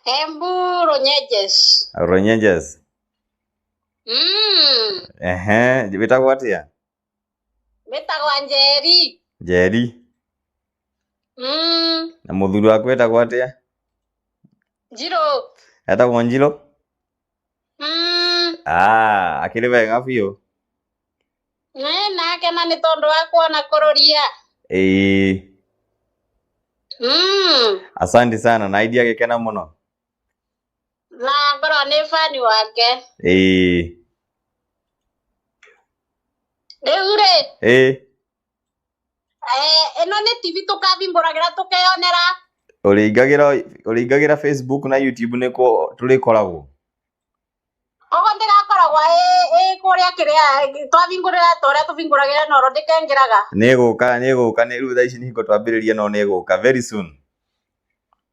Embu Runyenjes. Runyenjes. Wĩtagwo atĩa? Wĩtagwo Njeri. Njeri. Na mũthuri waku wĩtagwo atĩa? Njirũ. Etagwo Njirũ? Ah, akĩrĩ wega biũ. Nĩ nakena nĩ tondũ wa kuona kũrũria. Asante sana na Idi agĩkena mũno. Na ngorwo nĩ bani wake. Rĩu rĩ, ĩno nĩ TV tũkavimbũragĩra tũkeyonera. Ũrĩingagĩra Facebook na YouTube nĩkuo tũrĩkoragwo. Koguo ndĩgakoragwo ĩ kũrĩa kĩrĩa twavingũrĩra ta ũrĩa tũvingũragĩra noro ndĩkengĩraga. Nĩgũka nĩgũka nĩ rĩu thaa ici nĩ hingo twambĩrĩria no nĩgũka very soon.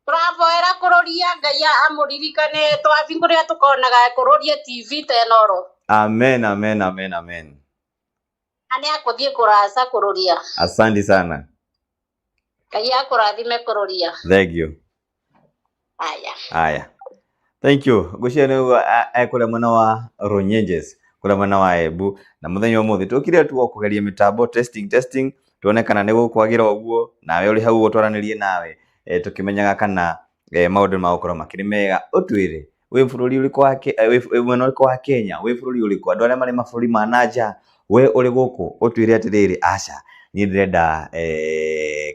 Tũravoera kũrũria Ngai amũririkane twavingũrĩra tũkonaga kũrũria TV ta ĩnoro. Amen, amen, amen, amen. Na nĩ akũthiĩ kũraca kũrũria. Asante sana. Ngai akũrathime kũrũria. Thank you. Aya. Aya. Thank you. Ngwĩciria nĩ ũguo ekũrĩa mwena wa Runyenjes, kũrĩa mwena wa Embu. Na mũthenya ũmũthĩ tũkire tu o kũgeria mĩtambo, testing testing, tuone kana nĩ gũkwagĩra ũguo, nawe ũrĩ hau ũguo twaranĩrie nawe, tũkĩmenyaga kana maũndũ magũkorwo makĩrĩ mega. Ũtwĩre wĩ bũrũri ũrĩkũ wa wĩ mwena ũrĩkũ wa Kenya, wĩ bũrũri ũrĩkũ, andũ arĩa marĩ mabũrũri ma na nja, we ũrĩ gũkũ, ũtwĩre atĩrĩrĩ, aca niĩ ndĩrenda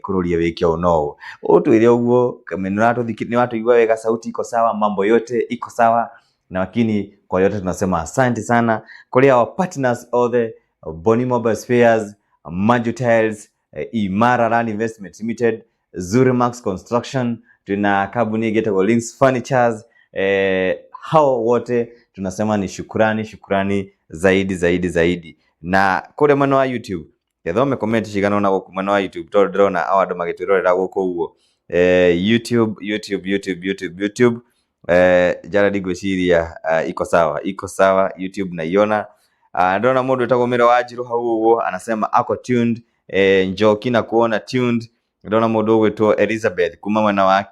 kũrũria wĩke ũũ na ũũ. Ũtwĩre ũguo, nĩ ũratũigua wega, sauti iko sawa, mambo yote iko sawa, na lakini kwa yote tunasema asante sana kuri our partners othe, Boni Mobile Spares, Manju Tiles, Imara Land Investment Limited, Zurimax Construction, tuna kampuni ĩngĩ Links Furnitures. Hao wote tunasema ni shukrani, shukrani zaidi zaidi zaidi. Na kũrĩa mwena wa YouTube gĩthome comment cigana ũna gũkũ mwena wa YouTube tondũ ndĩrona o andũ magĩtwĩrorera gũkũ ũguo. YouTube, YouTube, YouTube, YouTube, YouTube. Jared ngwĩciria iko sawa, iko sawa YouTube naiona. Ndĩrona mũndũ wĩtagwo Mĩro wa Njirũ hau ũguo anasema ako tuned. Njoki na kuona tuned. Ndĩrona mũndũ ũgwĩtwo Elizabeth kuma mwena wa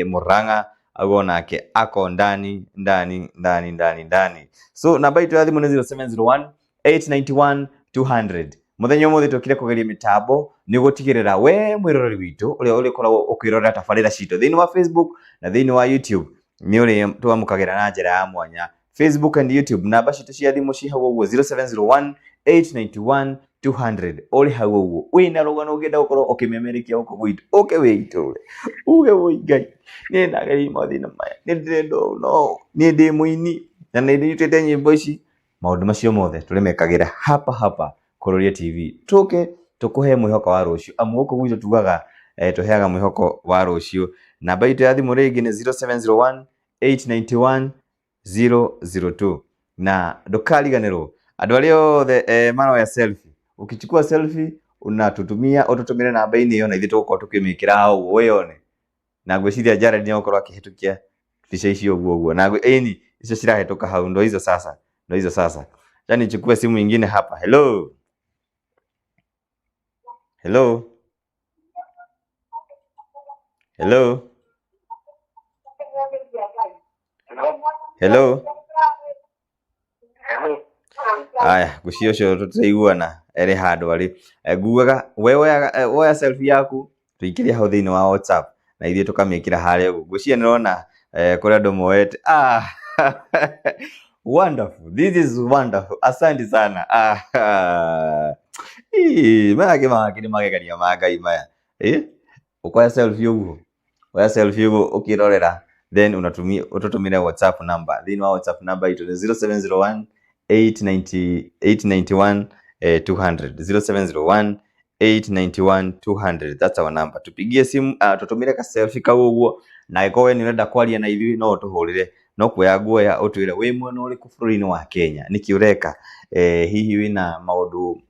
Murang'a auga onake ako ndani ndani ndani ndani ndani. So namba itũ ya thimũ nĩ 0701 891 200. Mũthenya ũmũthĩ tũkire kũgeria mĩtambo nĩ gũtigĩrĩra we mwĩroreri witũ ũrĩa ũrĩkoragwo ũkĩrorera tabarĩra citũ thĩinĩ wa Facebook na thĩinĩ wa YouTube nĩ ũrĩ twamũkagĩra na njĩra ya mwanya. Facebook and YouTube namba citũ cia thimũ ci hau ũguo 0701 891 200. Ũrĩ hau ũguo wĩna rũgano ũngĩenda gũkorwo ũkĩmemerekia gũkũ gwitũ, ũke wĩitũre uge woi Ngai niĩ ndagereire mathĩna maya, nĩ ndĩrenda ũũ no niĩ ndĩ mũini na nĩ ndĩnyitĩte nyĩmbo ici. Maũndũ macio mothe tũrĩmekagĩra hapa hapa Kũrũria TV. Tũke tũkũhe mwĩhoko wa rũciũ, amu gũkũ gwitũ tugaga tũheaga mwĩhoko wa rũciũ. Namba itũ ya thimũ rĩngĩ nĩ 0701 891 002. Na ndũkariganĩrwo andũ arĩa othe maroya selfie, ukichukua selfie unatutumia ũtũtũmĩre namba-inĩ ĩyo na ithuĩ tũgũkorwo tũkĩmĩkĩra hau ũguo wĩyone. Na ngwĩciria Jared nĩ egũkorwo akĩhĩtũkia mbica icio ũguo ũguo. Na ĩni icio cirahĩtũka hau, ndo hizo sasa, ndo hizo sasa. Acha nichukue simu ingine hapa. Hello. Hello. Hello. Hello. Aya, ngwĩciria ũcio tũtiraiguana erĩ handũ arĩ. Ngugaga we woyaga woya selfie yaku tũikĩrie hau thĩinĩ wa WhatsApp na ithuĩ tũkamĩkĩra harĩa ũguo. Ngwĩciria nĩũrona kũrĩ andũ moete. Wonderful. This is wonderful. Asante sana. Ah. Ii, maya ke maya nĩ magegania ma Ngai maya. Eh? Ũkoya selfie ũguo. Oya selfie ũguo ũkĩrorera, then unatumia ũtũtũmĩre WhatsApp number. Thĩinĩ wa WhatsApp number itũ nĩ 0701 890 891 200 0701 891 200, that's our number. Tupigie simu, tutumire ka selfie kau ũguo, na angĩkorwo we nĩ ũrenda kwaria na ithuĩ no ũtũhũrĩre, no kuoya nguoya ũtwĩre wĩ mwena ũrĩkũ bũrũri-inĩ wa Kenya, nĩkĩ ũreka, hihi wĩna maũndũ,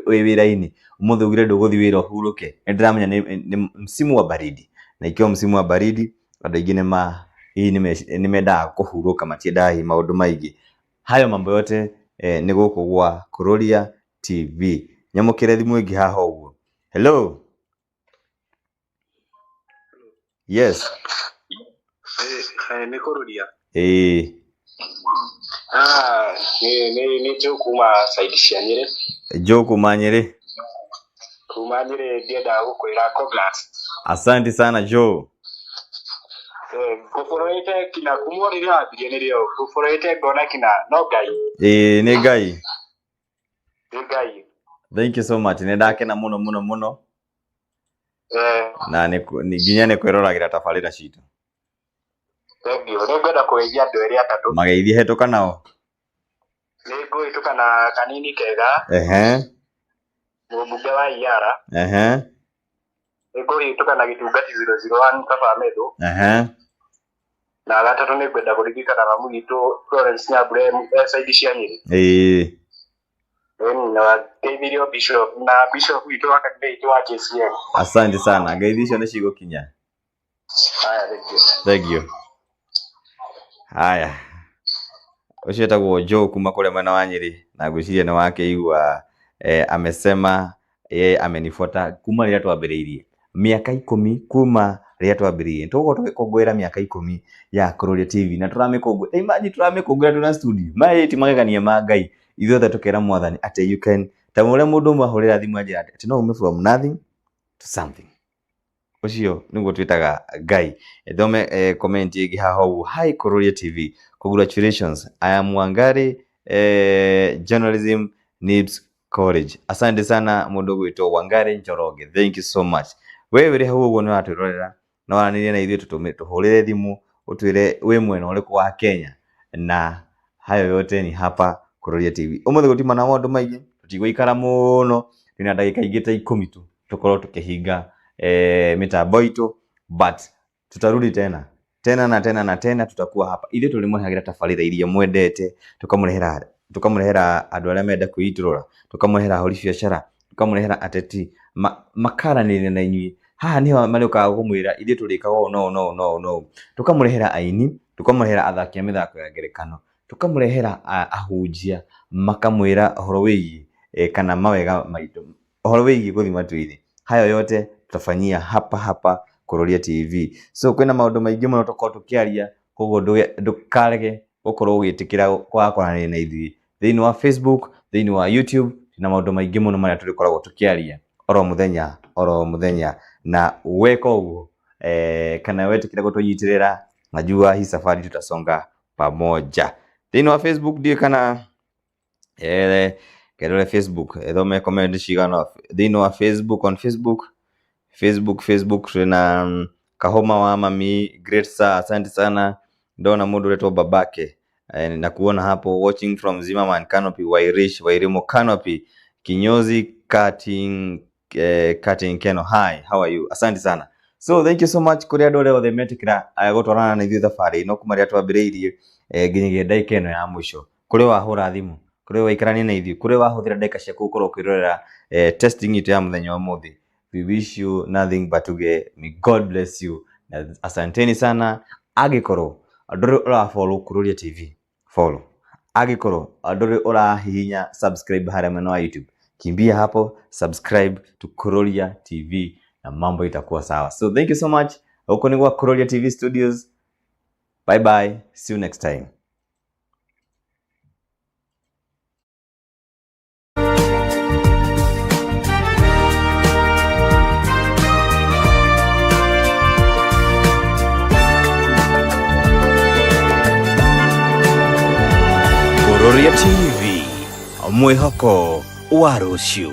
wĩ wĩra-inĩ ũmũthĩ, ugire ndũgũthiĩ wĩra ũhurũke. Nĩ ndĩramenya nĩ msimu wa baridi, na ikiwa msimu wa baridi andũ aingĩ nĩma hihi nĩ mendaga kũhurũka, matiendaga hihi maũndũ maingĩ. Hayo mambo yote nĩ gũkũ gwa Kururia TV. Nyamũkĩre thimũ ĩngĩ haha ũguo. Hello. Yes. Nĩ kũrũria. Ĩĩ. Ah, nĩ Joe kuma side cia Nyĩrĩ. Joe kuma Nyĩrĩ. Kuma Nyĩrĩ, ndiendaga gũkwĩra congrats. Asante sana, Joe. Ngũbũrũrĩte kinya kuma o rĩrĩa wambirie, nĩrĩo ngũbũrũrĩte, ngona kinya no Ngai. Ĩĩ, nĩ Ngai. Nĩ Ngai. Thank you so much. Nĩ ndakena mũno mũno mũno. Na nĩ nginya nĩ kwĩroragĩra tabarĩra citũ. Thank you. Nĩ ngwenda kũgeithia andũ erĩ atatũ. Mageithie, hetũka nao. Nĩ ngũhĩtũka na kanini kega, mũmbunge wa Iara. Nĩ ngũhĩtũka na gĩtungati 001 Kaba Methu. Na gatatũ nĩ ngwenda kũririkana mamu witũ Florence Nyambure e side cia Nyĩrĩ. Na ngeithirio bishop na bishop witũ wa kanitha witũ wa JCM. Asante sana, ngeithi icio nĩ cigũkinya. Haya, thank you. Thank you. Haya, ũcio etagwo Joe kuma kũrĩa mwena wa Nyĩrĩ, na ngwĩciria nĩ wakĩigua, amesema yeye amenifuata kuma rĩrĩa twambĩrĩirie, mĩaka 10 kuma rĩrĩa twambĩrĩirie. Tũgũkorwo tũgĩkũngũĩra mĩaka 10 ya Kururia TV, na tũramĩkũngũĩra, imagine, tũramĩkũngũĩra twĩna studio. Maya ti magegania ma Ngai? Ithuothe tũkera Mwathani atĩ you can, ta ũrĩa mũndũ ũmwe ahũrĩra thimũ anjĩra atĩ no ume from nothing to something. Ũcio nĩguo twĩtaga Ngai. Thome comment ĩngĩ haha ũguo. Hi Kururia TV, congratulations. I am Wangari, journalism, NIBS College. Asante sana, mũndũ ũgwĩtwo Wangari Njoroge, thank you so much. We wĩrĩ hau ũguo nĩ watwĩrorera na waranĩrie na ithuĩ, tũtũmĩ tũhũrĩre thimũ ũtwĩre wĩ mwena ũrĩkũ wa Kenya, na hayo yote ni hapa Kururia TV. Ũmũthĩ gũtima na maũndũ maingĩ, tũtigũikara mũno, twĩna ndagĩka ingĩ ta 10 tu tũkorwo tũkĩhinga mĩtambo itũ, but tutarudi tena tena na tena na tena, tutakuwa hapa. Ithuĩ tũrĩmũrehagĩra tabarĩra iria mwendete, tũkamũrehera andũ arĩa menda kwĩitũrũra, tũkamũrehera ahũri biacara, tũkamũrehera ateti makaranĩria na inyuĩ. Haha nĩho marĩũkaga kũmwĩra ithuĩ tũrĩkaga ũũ no no no no. Tũkamũrehera aini, tũkamũrehera athaki a mĩthako ya ngerekano, tũkamũrehera ahunjia makamwĩra ũhoro wĩgiĩ kana mawega maitũ, ũhoro wĩgiĩ gũthiĩ matu-inĩ. Hayo yote tutafanyia hapa hapa Kururia TV. So kwĩna maũndũ maingĩ mũno tũkorwo tũkĩaria, koguo ndũkarege gũkorwo ũgĩtĩkĩra kwaga kwaranĩria na ithuĩ thĩinĩ wa Facebook, thĩinĩ wa YouTube, na maũndũ maingĩ mũno marĩa tũrĩkoragwo tũkĩaria oro mũthenya oro mũthenya. Na weka ũguo, kana wetĩkĩra gũtũnyitĩrĩra, najua hii safari tutasonga pamoja. Thĩinĩ wa Facebook, ndiũĩ kana kerore Facebook, thome comment cigana thĩinĩ wa Facebook. On Facebook, Facebook, Facebook twĩna Kahoma wa mami, great sir, asante sana. Ndona mũndũ ũretwo babake, na kuona hapo, watching from Zimmerman Canopy, Wairish Wairimo Canopy, kinyozi cutting, cutting Keno. Hi, how are you? Asante sana. So thank you so much kũrĩ andũ arĩa othe metĩkĩra gũtwarana na ithuĩ thabarĩ ĩno kuma rĩrĩa twambĩrĩirie, nginyagia ndagĩka ĩno ya mũico. Kũrĩ wahũra thimũ, kũrĩ waikarania na ithuĩ, kũrĩ wahũthĩra ndagĩka ciaku gũkorwo ũkĩrorera testing itũ ya mũthenya wa ũmũthĩ, we wish you nothing but tuge may God bless you, na asanteni sana. Angĩkorwo ndũrĩ ũrafollow Kururia TV, follow. Angĩkorwo ndũrĩ ũrahihinya subscribe harĩa mwena wa YouTube, kimbia hapo, subscribe to Kururia TV na mambo itakuwa sawa. So thank you so much. Huko ni kwa Kururia TV Studios. Bye bye, see you next time. TV, mwĩhoko wa rũciũ.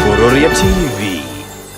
Kururia TV.